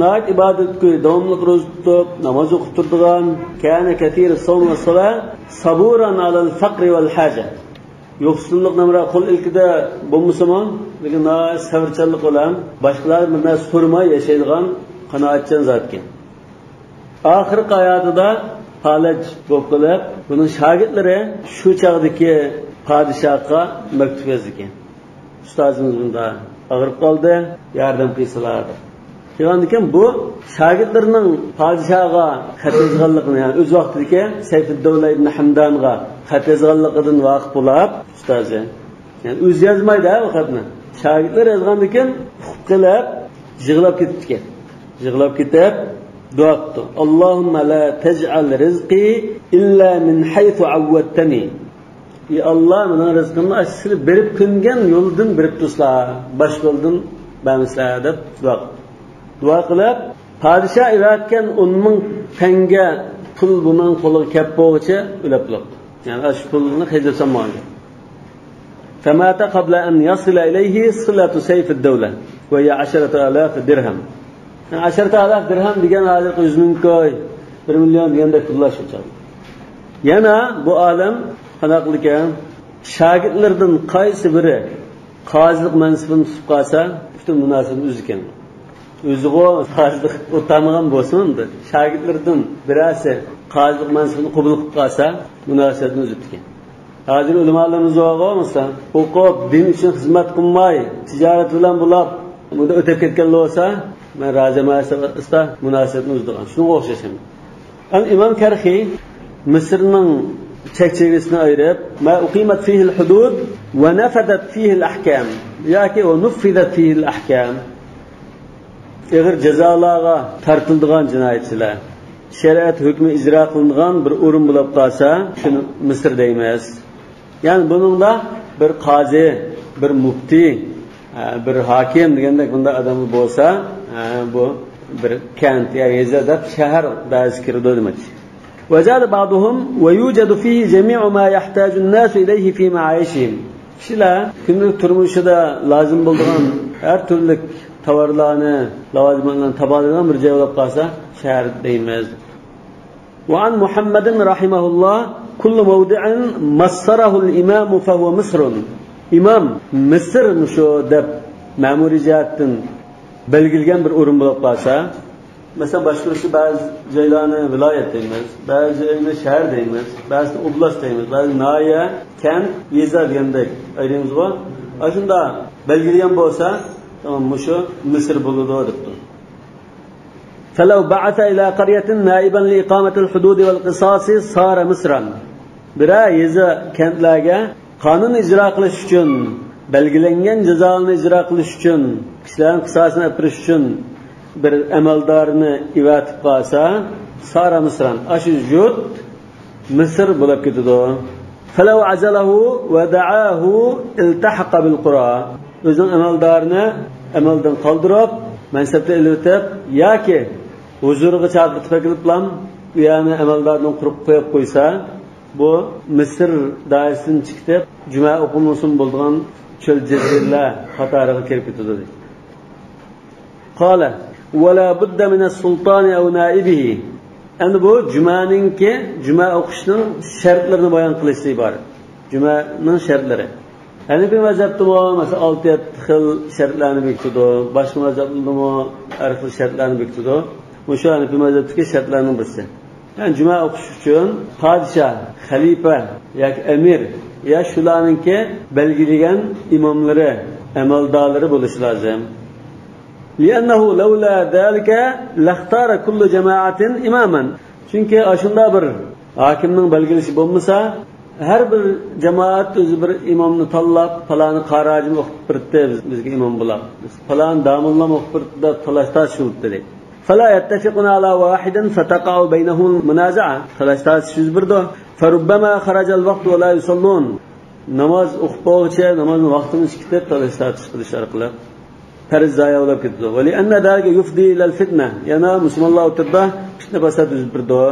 ناھايىتى ئىبادەتكۈي، داۋاملىق روزا تۇتۇپ، ناماز ئوقۇپ تۇرىدىغان. كان كثير الصوم والصلاة صبورا على الفقر والحاجة. يوقسۇللۇق نامرات قول ئىلكىدە بولمىسىمۇ، لېكىن ناھايىتى سەۋرچانلىق بىلەن باشقىلاردىن بىر نەرسە سورىماي ياشايدىغان قانائەتچان زات ئىكەن. ئاخىرقى ھاياتىدا پالەچ بولۇپ قېلىپ، بۇنىڭ شاگىرتلىرى شۇ چاغدىكى پادىشاھقا مەكتۇپ يازىدىكەن. ئۇستازىمىز بۇنداق ئاغرىپ قالدى، ياردەم قىلسىلا دەپ. قىلغاندىكىن بۇ شاگىرتلىرىنىڭ پادىشاھقا خەت يازغانلىقىنى، يەنى ئۆز ۋاقتىدىكى سەيفىددەۋلە ئىبن ھەمدانغا خەت يازغانلىقىدىن ۋاقىپ بولۇپ، ئۇستازى، يەنى ئۆزى يازمايدۇ ھە بۇ خەتنى. شاگىرتلىرى يازغاندىكىن ئۇقۇپ قېلىپ، يىغلاپ كېتىپتىكەن. يىغلاپ كېتىپ، دۇئا قىپتۇ. اللهم لا تجعل رزقي إلا من حيث عودتني. ئى ئاللا، مېنىڭ رىزقىمنى ئاشۇ سىلەر بېرىپ كۆنگەن يولدىن بېرىپ تۇرسىلا، باشقا يولدىن بەرمىسىلە دەپ دۇئا قىلدى. دۇئا قىلىپ، پادىشاھ ئېۋەتكەن ئون مىڭ تەڭگە پۇل بۇنىڭ قولىغا كەپ بولغۇچە ئۆلۈپ بولۇپتۇ. يەنى ئاشۇ پۇلنى خەجلەپ سالمىغان. فمات قبل أن يصل إليه صلة سيف الدولة وهي عشرة آلاف درهم. يەنى عشرة آلاف دىرھەم دېگەن ھازىرقى يۈز مىڭ كوي، بىر مىليون دېگەندەك پۇللار شۇ چاغدا. يەنە بۇ ئالىم قانداق قىلىدىكەن؟ شاگىرتلىرىدىن قايسى بىرى قازىلىق مەنسىپىنى تۇتۇپ قالسا، پۈتۈن مۇناسىۋىتىنى ئۈزىدىكەن. ئۆزىغۇ قازىلىق ئۆتەلمىگەن بولسىمۇ، شاگىرتلىرىدىن بىرەرسى قازىلىق مەنسىپىنى قوبۇل قىلىپ قالسا، مۇناسىۋەتنى ئۈزۈپتىكەن. ھازىر ئۆلىمالىرىمىز بارغۇ، مەسىلەن، ئوقۇپ، دىن ئۈچۈن خىزمەت قىلماي، تىجارەت بىلەن بولاپ، بۇندا ئۆتۈپ كەتكەن بولسا، مەن رازى ئەمەس دەپ مۇناسىۋەتنى ئۈزىدىغان. شۇنىڭغا ئوخشاش ئەمەس. ئەمما ئىمام كەرخى مىسىرنىڭ چەك-چېگرىسىنى ئايرىپ، ما أقيمت فيه الحدود ونفذت فيه الأحكام ياكى ونفذت فيه الأحكام، ئېغىر جازالارغا تارتىلىدىغان جىنايەتچىلەر، شەرىئەت ھۆكمى ئىجرا قىلىنىدىغان بىر ئورۇن بولۇپ قالسا، شۇنى مىسىر دەيمىز. يەنى بۇنىڭدا بىر قازى، بىر مۇپتى، ئە، بىر ھاكىم دېگەندەك بۇنداق ئادەم بولسا، ئە، بۇ بىر كەنت يا يېزا دەپ شەھەر دائىرىسىگە كىرىدۇ دېمەكچى. وزاد بعضهم: ويوجد فيه جميع ما يحتاج الناس إليه في معايشهم. كىشىلەر كۈندىلىك تۇرمۇشىدا لازىم بولىدىغان ھەر تۈرلۈك تاۋارلارنى، لاۋازىماتلارنى تاپالىغان بىر جاي بولۇپ قالسا، شەھەر دەيمىز. وعن محمد رحمه الله: كل موضع مصره الإمام فهو مصر. ئىمام مىسىر مۇشۇ دەپ مەمۇرىي جەھەتتىن بەلگىلىگەن بىر ئورۇن بولۇپ قالسا، مەسىلەن، باشقۇرۇشتا بەزى جايلارنى ۋىلايەت دەيمىز، بەزى جاينى شەھەر دەيمىز، بەزىسىنى ئوبلاست دەيمىز، بەزى ناھىيە، كەنت، يېزا دېگەندەك ئايرىيمىزغۇ. ئاشۇنداق بەلگىلىگەن بولسا، تامام مۇشۇ مىسىر بولىدۇ دەپتۇ. فلو بعث إلى قرية نائبا لإقامة الحدود والقصاص صار مصرا. بىرەر يېزا، كەنتلەرگە قانۇن ئىجرا قىلىش ئۈچۈن، بەلگىلەنگەن جازالارنى ئىجرا قىلىش ئۈچۈن، كىشىلەرنىڭ قىساسىنى ئېلىپ بېرىش ئۈچۈن بىر ئەمەلدارنى ئەۋەتىپ قالسا، سارا مىسران، ئاشۇ يۇرت مىسىر بولۇپ كېتىدۇ. فلو عزله ودعاه التحق بالقرى. ئۆزىنىڭ ئەمەلدارىنى ئەمەلدىن قالدۇرۇپ، مەنسەپتىن ئېلىۋېتىپ ياكى ھۇزۇرىغا چاقىرتىپ ئەكېلىپلام، ئۇ يەرنى ئەمەلداردىن قۇرۇق قويۇپ قويسا، بۇ مىسىر دائىرىسىدىن چىقىپ، جۈمە ئوقۇمىسىمۇ بولىدىغان چۆل جەزىرىلەر قاتارىغا كىرىپ كېتىدۇ، دەيدۇ. قال: ولا بد من السلطان أو نائبه. ئەمدى بۇ جۈمەنىڭكى، جۈمە ئوقۇشنىڭ شەرتلىرىنى بايان قىلىشتىن ئىبارەت. جۈمەنىڭ شەرتلىرى. ھەنىپىي مەزھەپتىمۇ، مەسىلەن، ئالتە يەتتە خىل شەرتلەرنى بېكىتىدۇ. باشقا مەزھەپلەردىمۇ ھەر خىل شەرتلەرنى بېكىتىدۇ. مۇشۇ ھەنىپىي مەزھەپتىكى شەرتلەرنىڭ بىرسى. يەنى جۈمە ئوقۇش ئۈچۈن پادىشاھ، خەلىپە ياكى ئەمىر يا شۇلارنىڭكى بەلگىلىگەن ئىماملىرى، ئەمەلدارلىرى بولۇشى لازىم. لأنه لولا ذلك لاختار كل جماعة إماما. چۈنكى ئاشۇنداق بىر ھاكىمنىڭ بەلگىلىشى بولمىسا، ھەر بىر جامائەت ئۆزى بىر ئىمامنى تاللاپ، پالانى قارى ھاجىم ئوقۇپ بېرىدۇ، بىز، بىزگە ئىمام بولاپ، پالانى داموللام ئوقۇپ بېرىدۇ دەپ تالاش-تارتىش بولۇپ كېتىدۇ. فلا يتفقون على واحد فتقع بينهم المنازعة. تالاش-تارتىش يۈز بېرىدۇ. فربما خرج الوقت ولا يصلون. ناماز ئوقۇپ بولغۇچە نامازنىڭ ۋاقتىنى كېتىپ، تالاش-تارتىش قىلىش ئارقىلىق پەرز زايە بولۇپ كېتىدۇ. ولأن ذلك يفضي إلى الفتنة. يەنە مۇسۇلمانلار ئوتتۇرىدا پىتنە-پاسات يۈز بېرىدۇ،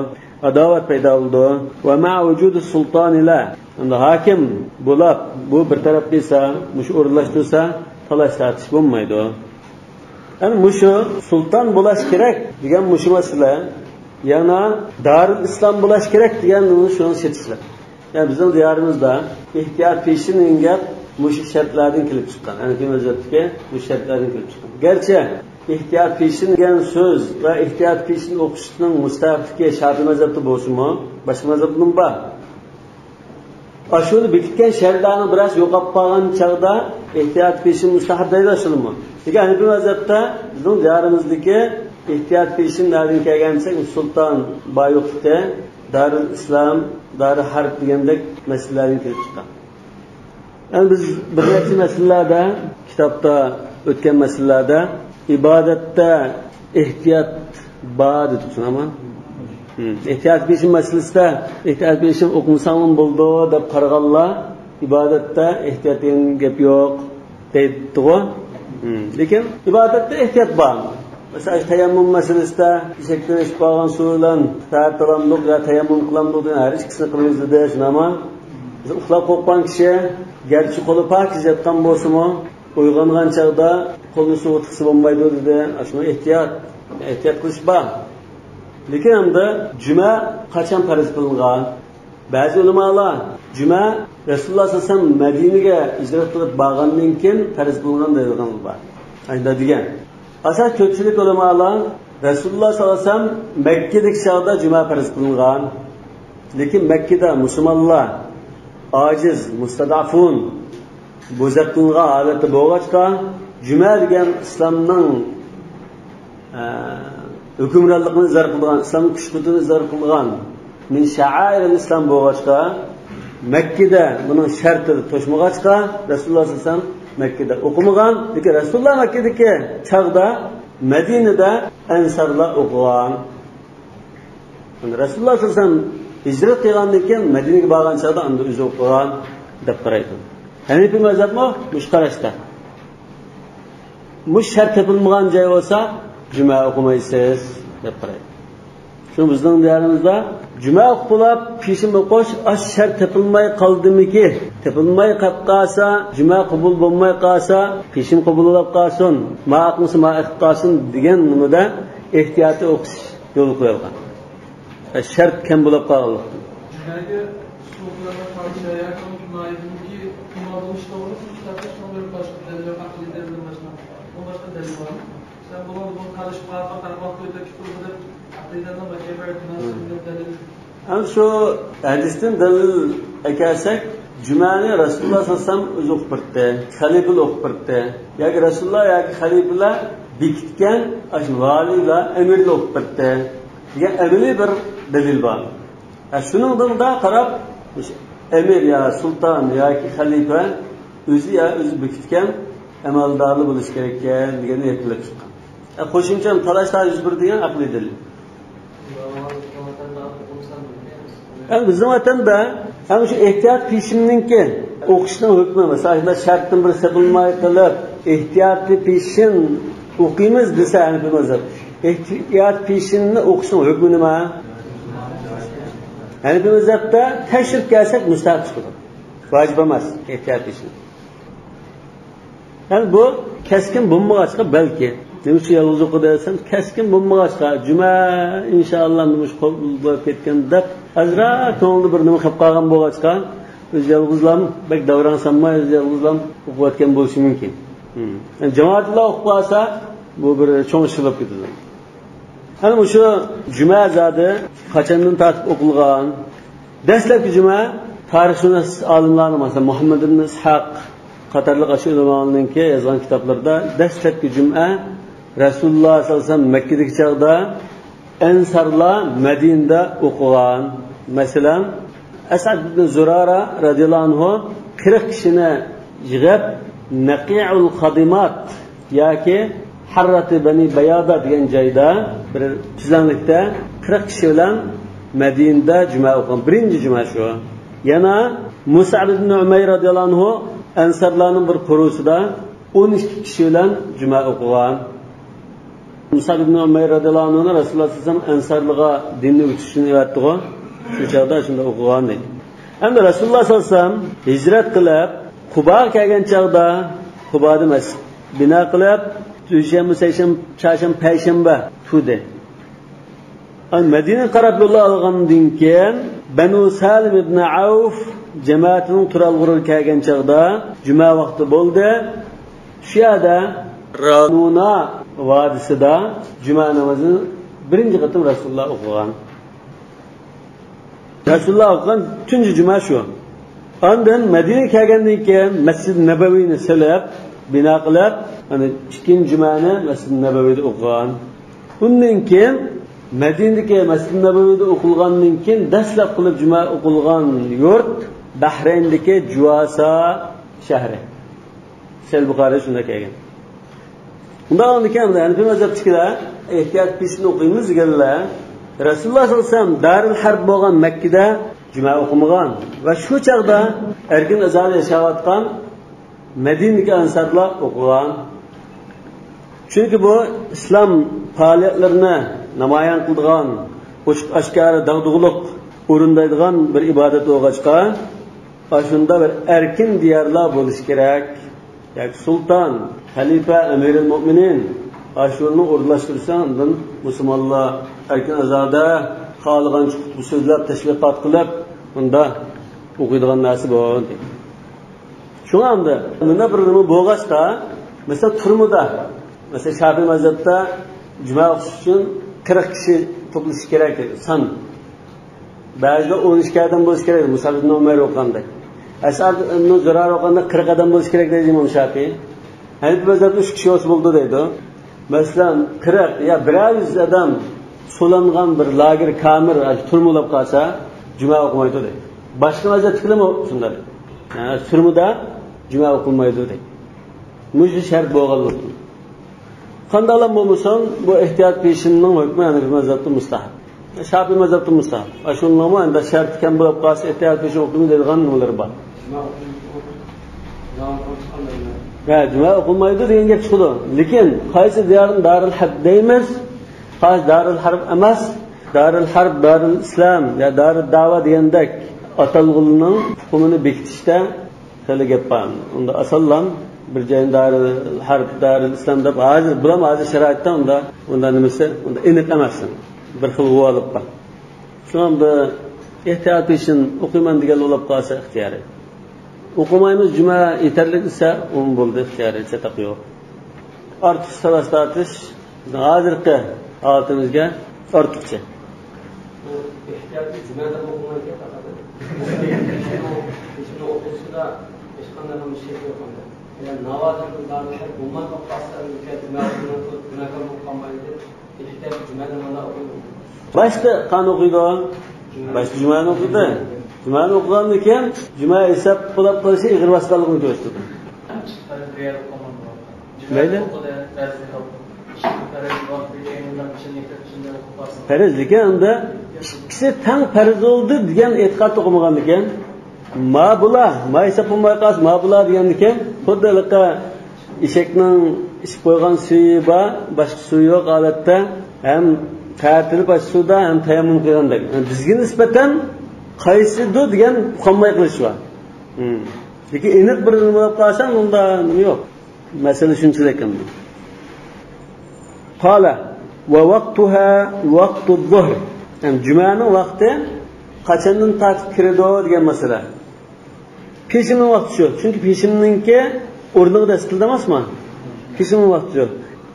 ئاداۋەت پەيدا بولىدۇ. ومع وجود السلطان لا. ئەمدى ھاكىم بولاپ، بۇ بىر تەرەپ قىلسا، مۇشۇ ئورۇنلاشتۇرسا، تالاش-تارتىش بولمايدۇ. يەنى مۇشۇ سۇلتان بولاش كېرەك دېگەن مۇشۇ مەسىلە. يەنە دارۇل ئىسلام بولاش كېرەك دېگەن شۇنىڭ سېتىشلىق. يەنى بىزنىڭ دىيارىمىزدا ئېھتىيات پېشىن دېگەن گەپ مۇشۇ شەرتلەردىن كېلىپ چىققان. ھەنىپىي مەزھەپتىكى مۇشۇ شەرتلەردىن كېلىپ چىققان. گەرچە ئېھتىيات پېشىن دېگەن سۆز ۋە ئېھتىيات پېشىن ئوقۇشنىڭ مۇستەھەپلىكى شافىي مەزھەپتە بولسىمۇ، باشقا مەزھەپتىمۇ بار. ئاشۇنى بېكىتكەن شەرتلەرنىڭ بىرەرسى يوقاپ قالغان چاغدا ئېھتىيات پېشىن مۇستەھەب دەيدۇ ئاشۇنىمۇ. لېكىن ھەنىپىي مەزھەپتە بىزنىڭ دىيارىمىزدىكى ئېھتىيات پېشىن نەدىن كەلگەن دېسەك، سۇلتان بايلىقلىقى، دارۇل ئىسلام، دارۇل ھەرب دېگەندەك مەسىلىلەردىن كېلىپ چىققان. يەنى بىز بىر نەچچە مەسىلىلەردە، كىتابتا ئۆتكەن مەسىلىلەردە ئىبادەتتە ئېھتىيات بار دېدۇق، شۇنداقمۇ؟ ھىم. ئېھتىيات پېشىن مەسىلىسىدە، ئېھتىيات پېشىن ئوقۇمىساڭمۇ بولىدۇ دەپ قارىغانلار، ئىبادەتتە ئېھتىيات دېگەن گەپ يوق دەيدىغۇ. ھىم. لېكىن ئىبادەتتە ئېھتىيات بار. مەسىلەن، تەيەممۇم مەسىلىسىدە ئېشەكتىن ئېشىپ قالغان سۇ بىلەن تەھارەت ئالامدۇق يا تەيەممۇم قىلامدۇق دېگەن، ھەر ئىككىسىنى قىلىمىز دېدى، شۇنداقمۇ؟ مەسىلەن، ئۇخلاپ قورققان كىشى گەرچە قولى پاكىز ياتقان بولسىمۇ، ئويغانغان چاغدا قولىنى سۇغا تىقسا بولمايدۇ دېدى. ئاشۇنىڭ ئېھتىيات، ئېھتىيات قىلىش بار. لېكىن ئەمدى جۈمە قاچان پەرز قىلىنغان؟ بەزى ئۆلىمالار جۈمە رەسۇلۇللاھ سەللەللاھۇ ئەلەيھى ۋەسەللەم مەدىنىگە ھىجرەت قىلىپ بارغاندىن كېيىن پەرز قىلىنغان دەيدىغانلار بار. ئاشۇنداق دېگەن. ئاساسەن كۆپچىلىك ئۆلىمالار رەسۇلۇللاھ سەللەللاھۇ ئەلەيھى ۋەسەللەم مەككىدىكى چاغدا جۈمە پەرز قىلىنغان. لېكىن مەككىدە مۇسۇلمانلار ئاجىز، مۇستەزئەفۇن، بوزەك قىلىنغان ھالەتتە بولغاچقا، جۈمە دېگەن ئىسلامنىڭ، ئە، ھۆكۈمرانلىقىنى ئىزھار قىلىدىغان، ئىسلامنىڭ كۈچ-قۇدرىتىنى ئىزھار قىلىدىغان مىن شەئائىرىل ئىسلام بولغاچقا، مەككىدە بۇنىڭ شەرتىنى توشمىغاچقا، رەسۇلۇللاھ سەللەللاھۇ ئەلەيھى ۋەسەللەم مەككىدە ئوقۇمىغان. لېكىن رەسۇلۇللاھ مەككىدىكى چاغدا مەدىنىدە ئەنسارلار ئوقۇغان. رەسۇلۇللاھ سەللەللاھۇ ئەلەيھى ۋەسەللەم ھىجرەت قىلغاندىن كېيىن مەدىنىگە بارغان چاغدا ئاندىن ئۆزى ئوقۇغان دەپ قارايدۇ. ھەنىفىي مەزھەپمۇ مۇشۇ قاراشتا. مۇشۇ شەرت تېپىلمىغان جاي بولسا، جۈمە ئوقۇمايسىز دەپ قارايدۇ. شۇ بىزنىڭ دىيارىمىزدا جۈمە ئوقۇپ بولۇپ، پېشىن ئوقۇش ئاش شەرت تېپىلماي قالدىمىكى؟ تېپىلماي قاپ قالسا، جۈمە قوبۇل بولماي قالسا، پېشىن قوبۇل بولۇپ قالسۇن، ما ئاقمىسا ما ئېقىپ قالسۇن دېگەن نېمىدە ئېھتىياتىي ئوقۇش يولغا قويۇلغان. شەرت كەم بولۇپ قالغانلىقتىن. جۈمەگە سۇفىلارغا قارشى ياكى مايىدىنكى ئىمان بولۇش توغرىلىق شۇ كىتابتا شۇنىڭ بىر باشقا دەلىل يوق، ئەقلىي دەلىلدىن باشقا. بۇنىڭ باشقا دەلىلى بارمۇ؟ سەن بۇنىڭ بۇنى قارشى قاپا قارماق قويۇپ كېتىپ بىر ئەقلىي دەلىل باشقا بىر نەرسە دەلىل. ئەمدى شۇ ھەدىستىن دەلىل ئەكەلسەك، جۈمەنى رەسۇلۇللاھ سەللەللاھۇ ئەلەيھى ۋەسەللەم ئۆزى ئوقۇپ بەردى، خەلىپىلەر ئوقۇپ بەردى. ياكى رەسۇلۇللاھ ياكى خەلىپىلەر بېكىتكەن، ئاشۇ ۋالىيلار، ئەمىرلەر ئوقۇپ بەردى دېگەن ئەمەلىي بىر دەلىل بار. ھە، شۇنىڭدىن دا قاراپ، ئەمىر يا سۇلتان ياكى خەلىپە ئۆزى يا ئۆزى بېكىتكەن ئەمەلدارلار بولۇشى كېرەككەن دېگەننى يەكۈنلەپ چىققان. ھە، قوشۇمچە تالاش-تارتىش يۈز بەردى دېگەن ئەقلىي دەلىل. ئەمدى بىزنىڭ ۋەتەندە ئەمدى شۇ ئېھتىيات پېشىننىڭكى ئوقۇشنىڭ ھۆكمى، مەسىلەن، شۇنداق شەرتتىن بىر سېپىلماي قىلىپ، ئېھتىياتىي پېشىن ئوقۇيمىز دېسە، ھەنىپىي مەزھەپ، ئېھتىيات پېشىننى ئوقۇشنىڭ ھۆكمى نېمە؟ ھەنىپىي مەزھەپتە تەكشۈرۈپ كەلسەك، مۇستەھەب چىقىدۇ. ۋاجىپ ئەمەس ئېھتىيات پېشىن. يەنى بۇ كەسكىن بولمىغاچقا بەلكى. نېمە ئۈچۈن يالغۇز ئوقۇدى دېسەم، كەسكىن بولمىغاچقا، جۈمە ئىنشائاللا مۇشۇ قوبۇل بولۇپ كەتكەن دەپ، ئازراق كۆڭلىدە بىر نېمە قېلىپ قالغان بولغاچقا، ئۆزى يالغۇزلام، بەك داۋراڭ سالماي، ئۆزى يالغۇزلام ئوقۇۋاتقان بولۇشى مۇمكىن. ھىم. يەنى جامائەت بىلەن ئوقۇپ قالسا، بۇ بىر چوڭ ئىش بولۇپ كېتىدۇ. ئەنە مۇشۇ جۈمە زادى قاچاندىن تارتىپ ئوقۇلغان؟ دەسلەپكى جۈمە تارىخشۇناس ئالىملارنىڭ، مەسىلەن، مۇھەممەد ئىبن ئىسھاق قاتارلىق ئاشۇ ئۆلىمالارنىڭكى يازغان كىتابلىرىدا دەسلەپكى جۈمە رەسۇلۇللاھ سەللەللاھۇ ئەلەيھى ۋەسەللەم مەككىدىكى چاغدا ئەنسارلار مەدىنىدە ئوقۇغان. مەسىلەن، ئەسئەد ئىبن زۇرارە رەزىياللاھۇ ئەنھۇ قىرىق كىشىنى يىغىپ، نەقىئۇل خادىمات ياكى ھەرراتى بەنى بەيادا دېگەن جايدا بىر تۈزلەڭلىكتە قىرىق كىشى بىلەن مەدىنىدە جۈمە ئوقۇغان. بىرىنچى جۈمە شۇ. يەنە مۇسئەب ئىبن ئۇمەير رەزىياللاھۇ ئەنھۇ ئەنسارلارنىڭ بىر قورۇسىدا ئون ئىككى كىشى بىلەن جۈمە ئوقۇغان. مۇسئەب ئىبن ئۇمەير رەزىياللاھۇ ئەنھۇنى رەسۇلۇللاھ سەللەللاھۇ ئەلەيھى ۋەسەللەم ئەنسارلارغا دىننى ئۆگىتىش ئۈچۈن ئەۋەتتىغۇ. شۇ چاغدا شۇنداق ئوقۇغان دەيدۇ. ئەمدى رەسۇلۇللاھ سەللەللاھۇ ئەلەيھى ۋەسەللەم ھىجرەت قىلىپ، قۇباغا كەلگەن چاغدا، قۇبادا مەسچىت بىنا قىلىپ، دۈشەنبە، سەيشەنبە، چارشەنبە، پەيشەنبە تۇردى. ئاي، مەدىنىگە قاراپ يول ئالغاندىن كېيىن، بەنۇ سالىم ئىبن ئەۋف جەمەتىنىڭ تۇرالغۇلىرىغا كەلگەن چاغدا، جۈمە ۋاقتى بولدى. شۇ يەردە رانۇنا ۋادىسىدا جۈمە نامىزىنى بىرىنچى قېتىم رەسۇلۇللاھ ئوقۇغان. رەسۇلۇللاھ ئوقۇغان تۇنجى جۈمە شۇ. ئاندىن مەدىنىگە كەلگەندىن كېيىن مەسچىدى نەبەۋىنى سېلىپ، بىنا قىلىپ، يەنى ئىككىنچى جۈمەنى مەسچىدى نەبەۋىدە ئوقۇغان. ئۇندىن كېيىن مەدىنىدىكى مەسچىدى نەبەۋىدە ئوقۇلغاندىن كېيىن دەسلەپ قىلىپ جۈمە ئوقۇلغان يۇرت بەھرەيندىكى جۇۋاسا شەھىرى. سەھىھ بۇخارىيدا شۇنداق كەلگەن. ئۇنداق بولغاندىكىن، ھەنىپىي مەزھەپتىكىلەر ئېھتىيات پېشىن ئوقۇيمىز دېگەنلەر، رەسۇلۇللاھ سەللەللاھۇ ئەلەيھى ۋەسەللەم دارىل ھەرب بولغان مەككىدە جۈمە ئوقۇمىغان ۋە شۇ چاغدا ئەركىن ئازادە ياشاۋاتقان مەدىنىدىكى ئەنسارلار ئوقۇغان. چۈنكى بۇ ئىسلام پائالىيەتلىرىنى نامايان قىلىدىغان، ئوچۇق ئاشكارا داغدۇغىلىق ئورۇندايدىغان بىر ئىبادەت بولغاچقا، ئاشۇنداق بىر ئەركىن دىيارلار بولۇشى كېرەك. ياكى سۇلتان، خەلىپە، ئەمىرۇل مۆمىنىن، ئاشۇنى ئورۇنلاشتۇرسا، ئاندىن مۇسۇلمانلار ئەركىن ئازادە خالىغانچە خۇتبە سۆزلەپ، تەشۋىقات قىلىپ، ئۇندا ئوقۇيدىغان نەرسە بۇ. شۇڭا ئەمدى مۇنداق بىر نېمە بولغاچقا، مەسىلەن، تۈرمىدە، مەسىلەن، شافىئىي مەزھەپتە جۈمە ئوقۇش ئۈچۈن قىرىق كىشى توپلىشىش كېرەك، سان. بەزىدە ئون ئىككى ئادەم بولۇشى كېرەك، مۇسئەب ئىبن ئۇمەير ئوقۇغاندەك. ئەسئەد ئىبن زۇرارە ئوقۇغاندا قىرىق ئادەم بولۇشى كېرەك دەيدۇ ئىمام شافىئىي. ھەنىپىي مەزھەپتە ئۈچ كىشى بولسا بولىدۇ دەيدۇ. مەسىلەن، قىرىق يا بىرەر يۈز ئادەم سولانغان بىر لاگېر، كامېر، تۈرمە بولۇپ قالسا، جۈمە ئوقۇمايدۇ دەيدۇ. باشقا مەزھەپتىكىلەرمۇ شۇنداق. ھە، تۈرمىدە جۈمە ئوقۇلمايدۇ دەيدۇ. مۇشۇ شەرت بولغانلىقتىن. قانداقلا بولمىسۇن، بۇ ئېھتىيات پېشىننىڭ ھۆكمى ھەنىپىي مەزھەپتە مۇستەھەپ. شافىئىي مەزھەپتە مۇستەھەپ. ئاشۇنىڭمۇ ئەندى شەرتى كەم بولۇپ قالسا، ئېھتىيات پېشىن ھۆكمى دەيدىغان نېمىلىرى بار. ھە، جۈمە ئوقۇلمايدۇ دېگەن گەپ چىقىدۇ. لېكىن قايسى دىيارنى دارىل ھەرب دەيمىز، قايسى دارىل ھەرب ئەمەس، دارىل ھەرب، دارىل ئىسلام يا دارىل داۋا دېگەندەك ئاتالغۇلىنىڭ ئۇقۇمىنى بېكىتىشتە خېلى گەپ بار. ئۇندا ئاسانلا بىر جاينى دارىل ھەرب، دارىل ئىسلام دەپ ھازىر، بۇلام ھازىر شارائىتتا ئۇندا، ئۇندا نېمىسى، ئۇندا ئېنىق ئەمەس. بىر خىل غۇۋالىق بار. شۇڭا بۇ ئېھتىيات پېشىن ئوقۇيمەن دېگەن بولۇپ قالسا ئىختىيارىي. ئوقۇمايمىز، جۈمە يېتەرلىك دېسە، ئۇمۇ بولدى، ئىختىيارىي، چاتاق يوق. ئارتۇق ساۋاش تارتىش بىزنىڭ ھازىرقى ھالىتىمىزگە ئارتۇقچە. بۇ ئېھتىياتنى جۈمەدە ئوقۇمايدىكەن پەقەت. كېچىنى ئوقۇسىدا ھېچقانداق مۇشكىل يوق ئەمدى. يەنى ناۋادا بىر بارلىقتا بولماي قالسا، جۈمە ئوقۇمايدۇ، جۈمە ئوقۇمايدۇ. باشتا قانى ئوقۇيدۇ. باشتا جۈمەنى ئوقۇيدۇ. جۈمەنى ئوقۇغاندىن كېيىن جۈمە ھېساب بولۇپ قېلىشى ئېغىر باسقانلىقىنى كۆرسىتىدۇ. مەيلى. پەرز، لېكىن ئەمدى ئىككىسى تەڭ پەرز بولدى دېگەن ئېتىقاد ئوقۇمىغاندىكىن، ما بۇلا، ما ھېساب بولماي قالسا، ما بۇلا دېگەندىكىن، خۇددى ھېلىقى ئېشەكنىڭ ئىچىپ قويغان سۈيى بار، باشقا سۈيى يوق ھالەتتە ھەم تەتىلىپ ئاشۇ سۇدا ھەم تەيەممۇم قىلغاندەك. بىزگە نىسبەتەن قايسىدۇر دېگەن ئۇقالماي قېلىش بار. لېكىن ئېنىق بىر نېمە بولۇپ قالسا، ئۇندا نېمە يوق. مەسىلە شۇنچىلىك ئەمدى. قال، ووقتها وقت الظهر. يەنى جۈمەنىڭ ۋاقتى قاچاندىن تارتىپ كىرىدۇ دېگەن مەسىلە. پېشىننىڭ ۋاقتى شۇ. چۈنكى پېشىننىڭكى ئورنىغا دەسسىتىلدى ئەمەسمۇ؟ پېشىننىڭ ۋاقتى شۇ.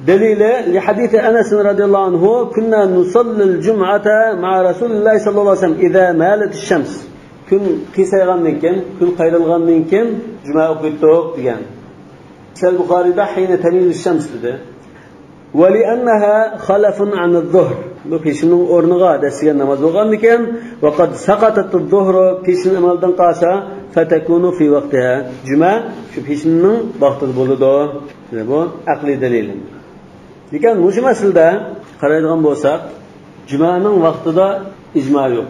دەلىلى، لحديث أنس رضي الله عنه، كنا نصلي الجمعة مع رسول الله صلى الله عليه وسلم إذا مالت الشمس. كۈن قىيسايغاندىن كېيىن، كۈن قايرىلغاندىن كېيىن جۈمە ئوقۇيتتۇق دېگەن. سەھىھ بۇخارىيدا حين تميل الشمس دېدى. ولأنها خلف عن الظهر. بۇ پېشىننىڭ ئورنىغا دەسسىگەن ناماز بولغاندىكىن، وقد سقطت الظهر، پېشىن ئەمەلدىن قالسا، فتكون في وقتها، جۈمە شۇ پېشىننىڭ ۋاقتىدا بولىدۇ. بۇ ئەقلىي دەلىل. لېكىن مۇشۇ مەسىلىدە قارايدىغان بولساق، جۈمەنىڭ ۋاقتىدا ئىجما يوق.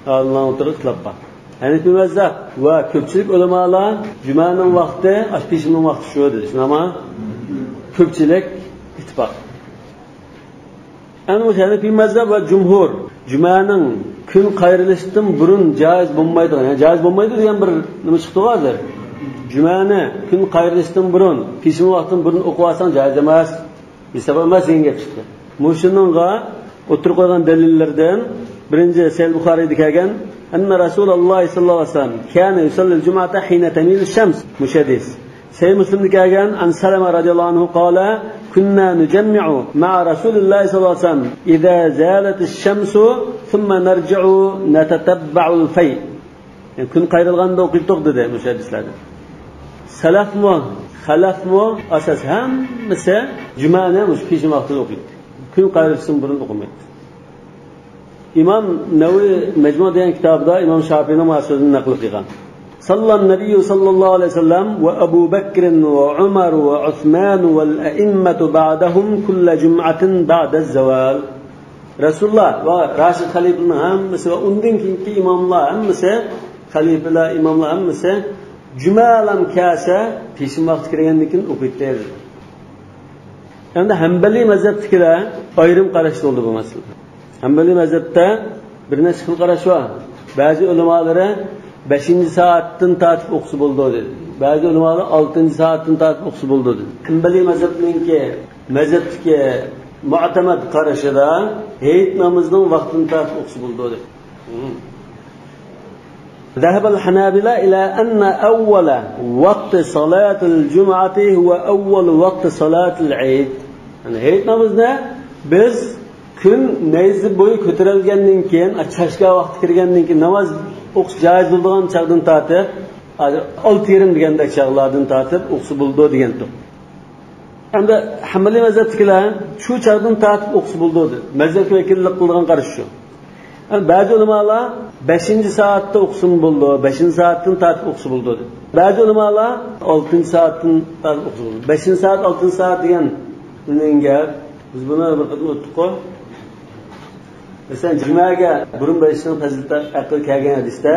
ئالىملارنىڭ ئوتتۇرىدا ئىختىلاپ بار. ھەنىپىي مەزھەپ ۋە كۆپچىلىك ئۆلىمالار جۈمەنىڭ ۋاقتى، ئاشۇ پېشىننىڭ ۋاقتى شۇ دېدى. شۇنداقمۇ؟ كۆپچىلىك ئىتتىپاق. ئەنە مۇشۇ ھەنىپىي مەزھەپ ۋە جۇمھۇر جۈمەنىڭ كۈن قايرىلىشتىن بۇرۇن جائىز بولمايدىغان، يەنى جائىز بولمايدۇ دېگەن بىر نېمە چىقتىغۇ ھازىر. جۈمەنى كۈن قايرىلىشتىن بۇرۇن، پېشىن ۋاقتىدىن بۇرۇن ئوقۇۋالساڭ جائىز ئەمەس. ھېساب ئەمەس دېگەن گەپ چىقتى. مۇشۇنىڭغا ئوتتۇرىغا قويغان دەلىللەردىن بىرىنچى سەھىھ بۇخارىيدا كەلگەن، أن رسول الله صلى الله عليه وسلم كان يصلي الجمعة حين تميل الشمس. مۇشۇ ھەدىس. سەھىھ مۇسلىمدا كەلگەن، عن سلمة رضي الله عنه قال، كنا نجمع مع رسول الله صلى الله عليه وسلم إذا زالت الشمس ثم نرجع نتتبع الفيء. يەنى كۈن قايرىلغاندا ئوقۇيتتۇق دېدى مۇشۇ ھەدىسلەردە. سەلەفمۇ، خەلەفمۇ، ئاساس ھەممىسى جۈمەنى مۇشۇ پېشىن ۋاقتىدا ئوقۇيتتى. كۈن قايرىلىشتىن بۇرۇن ئوقۇمايتتى. ئىمام نەۋەۋى مەجمۇ دېگەن كىتابىدا ئىمام شافىئىنىڭ مانا سۆزىنى نەقىل قىلغان. صلى النبي صلى الله عليه وسلم وأبو بكر وعمر وعثمان والأئمة بعدهم كل جمعة بعد الزوال. رەسۇلۇللا ۋە راشىد خەلىپىنىڭ ھەممىسى ۋە ئۇندىن كېيىنكى ئىماملار ھەممىسى، خەلىپىلەر، ئىماملار ھەممىسى جۈمەلەم كەلسە پېشىن ۋاقتى كىرگەندىن كېيىن ئوقۇيتتى. ئەمدى ھەمبەلىي مەزھەپتىكىلەر ئايرىم قاراشتا بولدى بۇ مەسىلىدە. ھەمبەلىي مەزھەپتە بىر نەچچە خىل قاراش بار. بەزى ئۆلىمالىرى بەشىنچى سائەتتىن تارتىپ ئوقۇسا بولىدۇ دېدى. بەزى ئۆلىمالار ئالتىنچى سائەتتىن تارتىپ ئوقۇسا بولىدۇ دېدى. ھەمبەلىي مەزھەپنىڭكى، مەزھەپتىكى مۇئتەمەد قارىشىدا ھېيت نامىزىنىڭ ۋاقتىدىن تارتىپ ئوقۇسا بولىدۇ دېدى. ذهب الحنابلة إلى أن أول وقت صلاة الجمعة هو أول وقت صلاة العيد. يەنى ھېيت نامىزىنى بىز كۈن نەيزە بويى كۆتۈرۈلگەندىن كېيىن، چاشكا ۋاقتى كىرگەندىن كېيىن ناماز ئوقۇش جائىز بولىدىغان چاغدىن تارتىپ، ئالتە يېرىم دېگەندەك چاغلاردىن تارتىپ ئوقۇسا بولىدۇ دېگەنتۇق. ئەمدى ھەمبەلىي مەزھەپتىكىلەر شۇ چاغدىن تارتىپ ئوقۇسا بولىدۇ دېدى. مەزھەپكە ۋەكىللىك قىلىدىغان قاراش شۇ. ئەمدى بەزى ئۆلىمالار بەشىنچى سائەتتە ئوقۇسىمۇ بولىدۇ، بەشىنچى سائەتتىن تارتىپ ئوقۇسا بولىدۇ دېدى. بەزى ئۆلىمالار ئالتىنچى سائەتتىن تارتىپ ئوقۇسا بولىدۇ. بەشىنچى سائەت، ئالتىنچى سائەت دېگەن نېمە گەپ؟ بىز بۇنى بىر قېتىم ئۆتتۇققۇ. مەسىلەن، جۈمەگە بۇرۇن بېرىشنىڭ پەزىلىتى ھەققىدە كەلگەن ھەدىستە،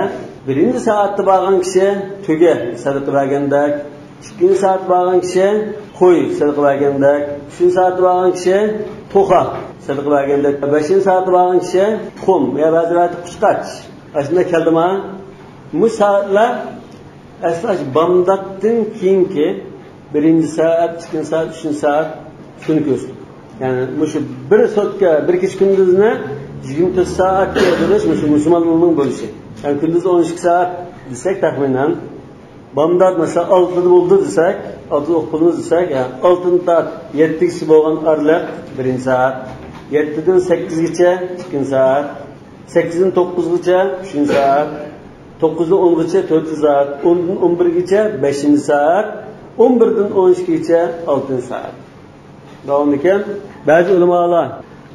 بىرىنچى سائەتتە بارغان كىشى تۆگە سەدىقە بەرگەندەك، ئىككىنچى سائەتتە بارغان كىشى قوي سەدىقە بەرگەندەك، ئۈچىنچى سائەتتە بارغان كىشى توخۇ سەدىقە بەرگەندەك، بەشىنچى سائەتتە بارغان كىشى تۇخۇم يا بەزى رىۋايەتتە قۇشقاچ. ئاشۇنداق كەلدىما؟ مۇشۇ سائەتلەر ئەسلى ئاشۇ بامداتتىن كېيىنكى بىرىنچى سائەت، ئىككىنچى سائەت، ئۈچىنچى سائەت كۈنى كۆرسىتىدۇ. يەنى مۇشۇ بىر سوتكا، بىر كېچە كۈندۈزنى يىگىرمە تۆت سائەتكە بۆلۈش مۇشۇ مۇسۇلمانلارنىڭ بۆلۈشى. يەنى كۈندۈز ئون ئىككى سائەت دېسەك تەخمىنەن، بامدات مەسىلەن ئالتىدا بولدى دېسەك، ئالتىدا ئوقۇپ بولىمىز دېسەك، يەنى ئالتىدىن تارتىپ يەتتىگىچە بولغان ئارىلىق بىرىنچى سائەت، يەتتىدىن سەككىزگىچە ئىككىنچى سائەت، سەككىزدىن توققۇزغىچە ئۈچىنچى سائەت، توققۇزدىن ئونغىچە تۆتىنچى سائەت، ئوندىن ئون بىرگىچە بەشىنچى سائەت، ئون بىردىن ئون ئىككىگىچە ئالتىنچى سائەت. داۋامىكەن، بەزى ئۆلىمالار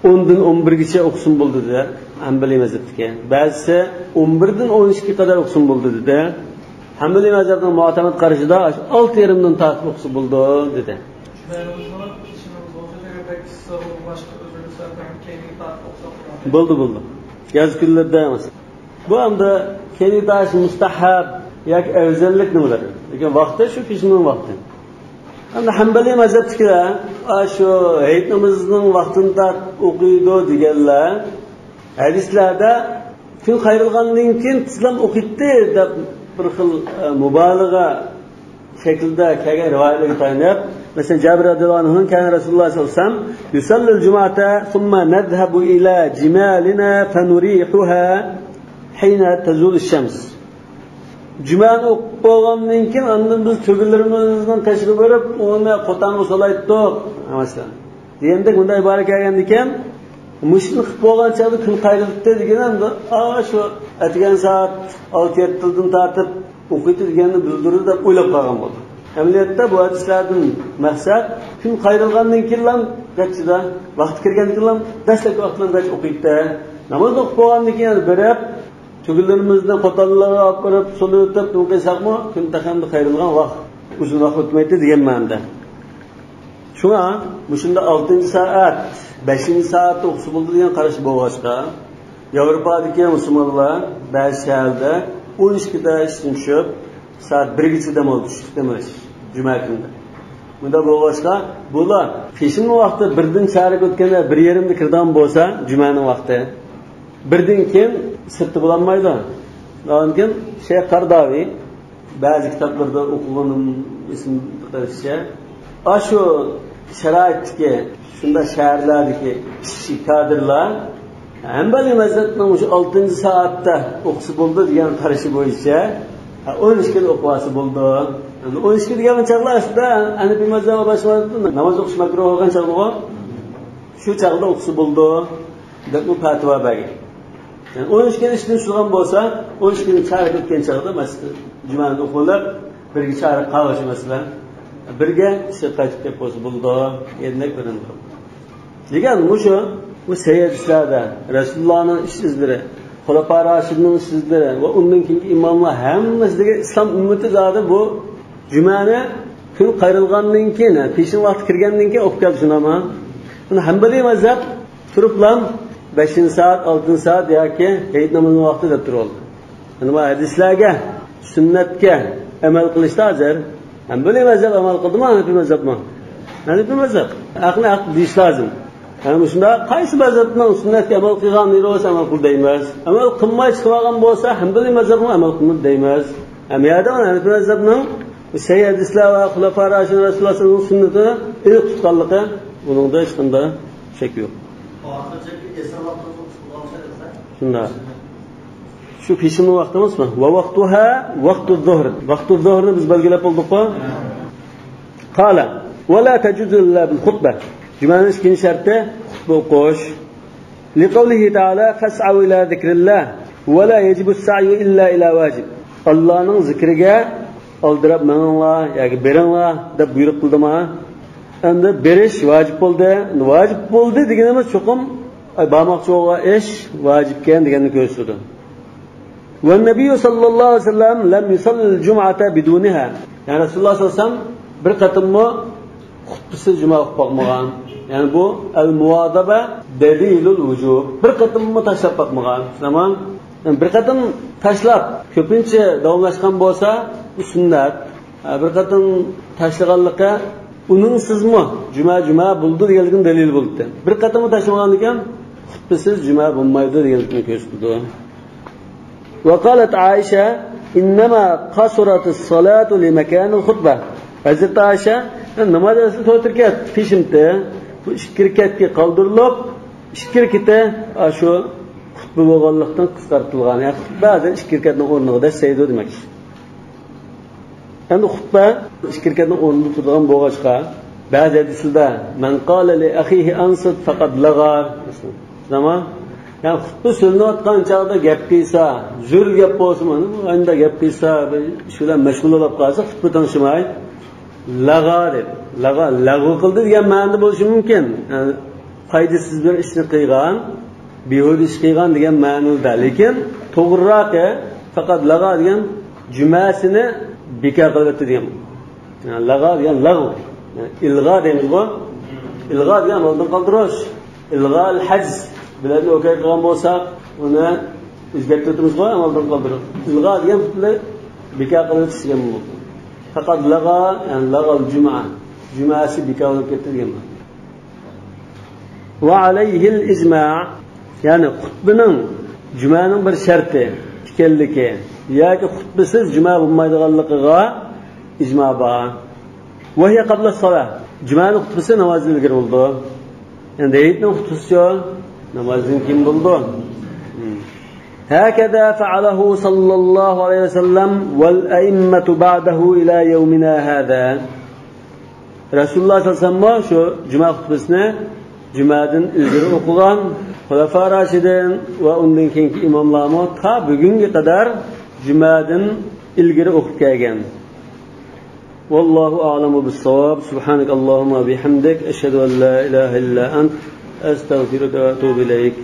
ئوندىن ئون بىرگىچە ئوقۇسىمۇ بولىدۇ دېدى، ھەمبەلىي مەزھەپتىكى. بەزىسى ئون بىردىن ئون ئىككىگە قەدەر ئوقۇسىمۇ بولىدۇ دېدى. ھەمبەلىي مەزھەپنىڭ مۇئتەمەد قارىشىدا ئالتە يېرىمدىن تارتىپ ئوقۇسا بولىدۇ دېدى. بولدى، بولدى. ياز كۈنلىرىدە مەسىلەن. بۇ ئەمدى كەينىگە تارتىش مۇستەھەب ياكى ئەۋزەللىك نېمىلەر؟ لېكىن ۋاقتى شۇ پېشىننىڭ ۋاقتى. ئەمدى ھەمبەلىي مەزھەپتىكىلەر، ئا، شۇ ھېيت نامىزىنىڭ ۋاقتىنى تارتىپ ئوقۇيدۇ دېگەنلەر ھەدىسلەردە كۈن قايرىلغاندىن كېيىن تېزلا ئوقۇيتتى دەپ بىر خىل، ئە، مۇبالىغە شەكلىدە كەلگەن رىۋايەتلەرگە تايىنىپ، مەسىلەن، جابىر رەزىياللاھۇ ئەنھۇ، كان رسول الله صلى الله عليه وسلم يصلي الجمعة ثم نذهب إلى جمالنا فنريحها حين تزول الشمس. جۈمەنى ئوقۇپ بولغاندىن كېيىن، ئاندىن بىز تۆگىلىرىمىزنىڭ قېشىغا بېرىپ، ئۇنى قوتانغا سولايتتۇق، مەسىلەن. دېگەندەك، بۇنداق ئىبارە كەلگەندىكىن، مۇشۇنى قىلىپ بولغان چاغدا كۈن قايرىلىپتۇ دېگەن، ئەمدى، ئا، شۇ ئەتىگەن سائەت ئالتە يەتتىدىن تارتىپ ئوقۇيتتى دېگەننى بىلدۈرىدۇ دەپ ئويلاپ قالغان بولدى. ئەمەلىيەتتە بۇ ھەدىسلەردىن مەقسەت، كۈن قايرىلغاندىن كېيىنلا، گەرچىدە، ۋاقتى كىرگەندىن كېيىنلا، دەسلەپكى ۋاقىتلاردا گەرچە ئوقۇيتتى. نامازنى ئوقۇپ بولغاندىن كېيىن يەنە بېرىپ، تۆگىلىرىمىزنى قوتانلارغا ئاپىرىپ، سولايتتۇق، نېمە قىلساقمۇ، كۈن تېخى ئەمدى قايرىلغان ۋاقىت، ئۇزۇن ۋاقىت ئۆتمەيتتى دېگەن مەنىدە. شۇڭا مۇشۇنداق ئالتىنچى سائەت، بەشىنچى سائەتتە ئوقۇسا بولىدۇ دېگەن قاراش بولغاچقا، ياۋروپادىكى مۇسۇلمانلار بەزى شەھەردە ئون ئىككىدە ئىشتىن چۈشۈپ، سائەت بىرگىچە دەم ئالىدۇ، چۈشلۈك دەم ئېلىش، جۈمە كۈنىدە. مۇنداق بولغاچقا، بۇلار پېشىن ۋاقتى بىردىن چارەك ئۆتكەندە، بىر يېرىمدە كىرىدىغان بولسا، جۈمەنىڭ ۋاقتى بىردىن كېيىن سىرتتا بولالمايدۇ. ئاندىن كېيىن شەيخ قەرداۋى بەزى كىتابلىرىدا ئوقۇغىنىم ئېسىمدە قېلىشىچە، ئاشۇ شارائىتتىكى، شۇنداق شەھەرلەردىكى كىشى، كادىرلار ھەمبەلىي مەزھەپنىڭ مۇشۇ ئالتىنچى سائەتتە ئوقۇسا بولىدۇ دېگەن قارىشى بويىچە، ھە، ئون ئىككىدە ئوقۇۋالسا بولىدۇ. ئەمدى ئون ئىككى دېگەن چاغلار ئەسلىدە ھەنەپىي مەزھەپ باشلىغان ناماز ئوقۇش مەكرۇھ بولغان چاغدىغۇ، شۇ چاغدا ئوقۇسا بولىدۇ دەپمۇ پەتىۋا بەرگەن. يەنى ئون ئىككىدە ئىشتىن چۈشىدىغان بولسا، ئون ئىككىدىن چارەك ئۆتكەن چاغدا مەسچىت جۈمەنى ئوقۇۋېلىپ، بىرگە چارەك قالغۇچە مەسىلەن، بىرگە ئىشقا قايتىپ كەپ بولسا بولىدۇ، دېگەندەك بىلىنىدۇ. لېكىن مۇشۇ، بۇ سەھىھ ھەدىسلەردە رەسۇلۇللانىڭ ئىش ئىزلىرى، خۇلەپا راشىدنىڭ ئىش ئىزلىرى ۋە ئۇندىن كېيىنكى ئىماملار ھەممىسى دېگەن ئىسلام ئۈممىتى زادى بۇ جۈمەنى كۈن قايرىلغاندىن كېيىن، پېشىن ۋاقتى كىرگەندىن كېيىن ئوقۇپ كەلدى، شۇنداقمۇ؟ بۇنى ھەمبەلىي مەزھەپ تۇرۇپلا بەشىنچى سائەت، ئالتىنچى سائەت ياكى ھېيت نامىزىنىڭ ۋاقتى دەپ تۇرۇۋالدى. يەنى بۇ ھەدىسلەرگە، سۈننەتكە ئەمەل قىلىشتا ھازىر ھەمبەلىي مەزھەپ ئەمەل قىلدىمۇ، ھەنەپىي مەزھەپمۇ؟ ھەنەپىي مەزھەپ. ھەقنى ھەق دېيىش لازىم. يەنى مۇشۇنداق قايسى مەزھەپنىڭ سۈننەتكە ئەمەل قىلغان يېرى بولسا ئەمەل قىل دەيمىز. ئەمەل قىلماي چىقىۋالغان بولسا ھەمبەلىي مەزھەپنىڭ ئەمەل قىلمىدى دەيمىز. ھەم يەردە ھەنەفىي مەزھەپنىڭ سەھىھ ھەدىسلەر ۋە خۇلەپا راشىدىن رەسۇلۇللاھ سەللەللاھۇ ئەلەيھى ۋەسەللەمنىڭ سۈننىتىنى ئېنىق تۇتقانلىقى، بۇنىڭدا ھېچقانداق شەك يوق. شۇنداق. شۇ پېشىنمۇ ۋاقتىمىزمۇ؟ ۋە ۋاقتۇھا ۋاقتۇ زۇھر. ۋاقتۇ زۇھرنى بىز بەلگىلەپ بولدۇققۇ؟ قال، ۋە لا تەجۇزۇ ئىللا بىل خۇتبە. جۈمەنىڭ ئىككىنچى شەرتى خۇتبە ئوقۇش. لىقەۋلىھى تەئالا، فەسئەۋ ئىلا زىكرىللا، ۋە لا يەجىبۇس سەئيۇ ئىللا ئىلا ۋاجىب. ئاللانىڭ زىكرىگە ئالدىراپ مېڭىڭلار ياكى بېرىڭلار دەپ بۇيرۇق قىلدىما؟ ئەمدى بېرىش ۋاجىپ بولدى. ۋاجىپ بولدى دېگىنىمىز چوقۇم، ئاي، بارماقچى بولغان ئىش ۋاجىپكەن دېگەننى كۆرسىتىدۇ. ۋەننەبىييۇ سەللەللاھۇ ئەلەيھى ۋەسەللەم لەم يۇسەللىل جۇمئەتە بىدۇنىھا. يەنى رەسۇلۇللاھ سەللەللاھۇ ئەلەيھى ۋەسەللەم بىر قېتىممۇ خۇتبىسىز جۈمە ئوقۇپ باقمىغان. يەنى بۇ ئەل مۇۋازابە دەلىلۇل ۋۇجۇب. بىر قېتىممۇ تاشلاپ باقمىغان. تامام. يەنى بىر قېتىم تاشلاپ، كۆپىنچە داۋاملاشقان بولسا، بۇ سۈننەت. ھە، بىر قېتىم تاشلىغانلىقى ئۇنىڭسىزمۇ جۈمە جۈمە بولىدۇ دېگەنلىكنىڭ دەلىلى بولىدۇ. بىر قېتىممۇ تاشلىمىغاندىكىن خۇتبىسىز جۈمە بولمايدۇ دېگەنلىكنى كۆرسىتىدۇ. ۋە قالەت ئائىشە، ئىننەما قەسۇرەتىس سالاتۇ لىمەكانىل خۇتبە. ھەزرىتى ئائىشە، ناماز ئەسلى تۆت رەكەت پېشىمتى، بۇ ئىككى رەكەتكە قالدۇرۇلۇپ، ئىككى رەكىتى ئاشۇ خۇتبە بولغانلىقتىن قىسقارتىلغان. يەنى خۇتبە ھازىر ئىككى رەكەتنىڭ ئورنىغا دەسسەيدۇ دېمەكچى. ئەمدى خۇتبە ئىككى رەكەتنىڭ ئورنىدا تۇرىدىغان بولغاچقا، بەزى ھەدىسلەردە، مەن قالە لى ئەخىھى ئەنسىت فەقەد لەغا. تامام. يەنى خۇتبە سۆزلىنىۋاتقان چاغدا گەپ قىلسا، زۆرۈر گەپ بولسىمۇ، ئانداق گەپ قىلسا، بىر ئىش بىلەن مەشغۇل بولۇپ قالسا، خۇتبە تىڭشىماي، لەغا دەيدۇ. لەغا، لەغۋ قىلدى دېگەن مەنىدە بولۇشى مۇمكىن. يەنى پايدىسىز بىر ئىشنى قىلغان، بىھۇدە ئىش قىلغان دېگەن مەنىدە. لېكىن توغرىراقى، پەقەت لەغا دېگەن جۈمەسىنى بىكار قىلىۋەتتى دېگەن. يەنى لەغا دېگەن لەغۋ. يەنى ئىلغا دەيمىزغۇ؟ ئىلغا دېگەن ئالدىن قالدۇرۇش. ئىلغا ئەل ھەجز بىلەن ئوكەي قىلغان بولساق، ئۇنى ئۆزگەرتىۋېتىمىزغۇ، ئالدىن قالدۇرۇپ. ئىلغا دېگەن پۈتۈنلەي بىكار قىلىۋېتىش دېگەن بولىدۇ. پەقەت لەغا، يەنى لەغەل جۈمە. جۈمەسى بىكار بولۇپ كەتتى دېگەن مەنە. ۋە ئەلەيھىل ئىجماء، يەنى خۇتبىنىڭ جۈمەنىڭ بىر شەرتى ئىكەنلىكى ياكى خۇتبىسىز جۈمە بولمايدىغانلىقىغا ئىجما بار. ۋە ھىيە قەبلەس سالاھ، جۈمەنىڭ خۇتبىسى نامازدىن ئىلگىرى بولىدۇ. يەنى ھېيتنىڭ خۇتبىسىچۇ؟ نامازدىن كېيىن بولىدۇ. ھەكەزا فەئەلەھۇ سەللەللاھۇ ئەلەيھى ۋەسەللەم ۋەل ئەئىممەتۇ بەئدەھۇ ئىلا يەۋمىنا ھازا. رەسۇلۇللاھ سەللەللاھۇ ئەلەيھى ۋەسەللەممۇ شۇ جۈمە خۇتبىسىنى جۈمەدىن ئىلگىرى ئوقۇغان. خۇلەفا راشىدىن ۋە ئۇندىن كېيىنكى ئىماملارمۇ تا بۈگۈنگە قەدەر جۈمەدىن ئىلگىرى ئوقۇپ كەلگەن. ۋاللاھۇ ئەئلەمۇ بىسساۋاب. سۇبھانەكەللاھۇممە ۋە بىھەمدىك، ئەشھەدۇ ئەن لا ئىلاھە ئىللا ئەنت، ئەستەغفىرۇكە ۋە ئەتۇبۇ ئىلەيك.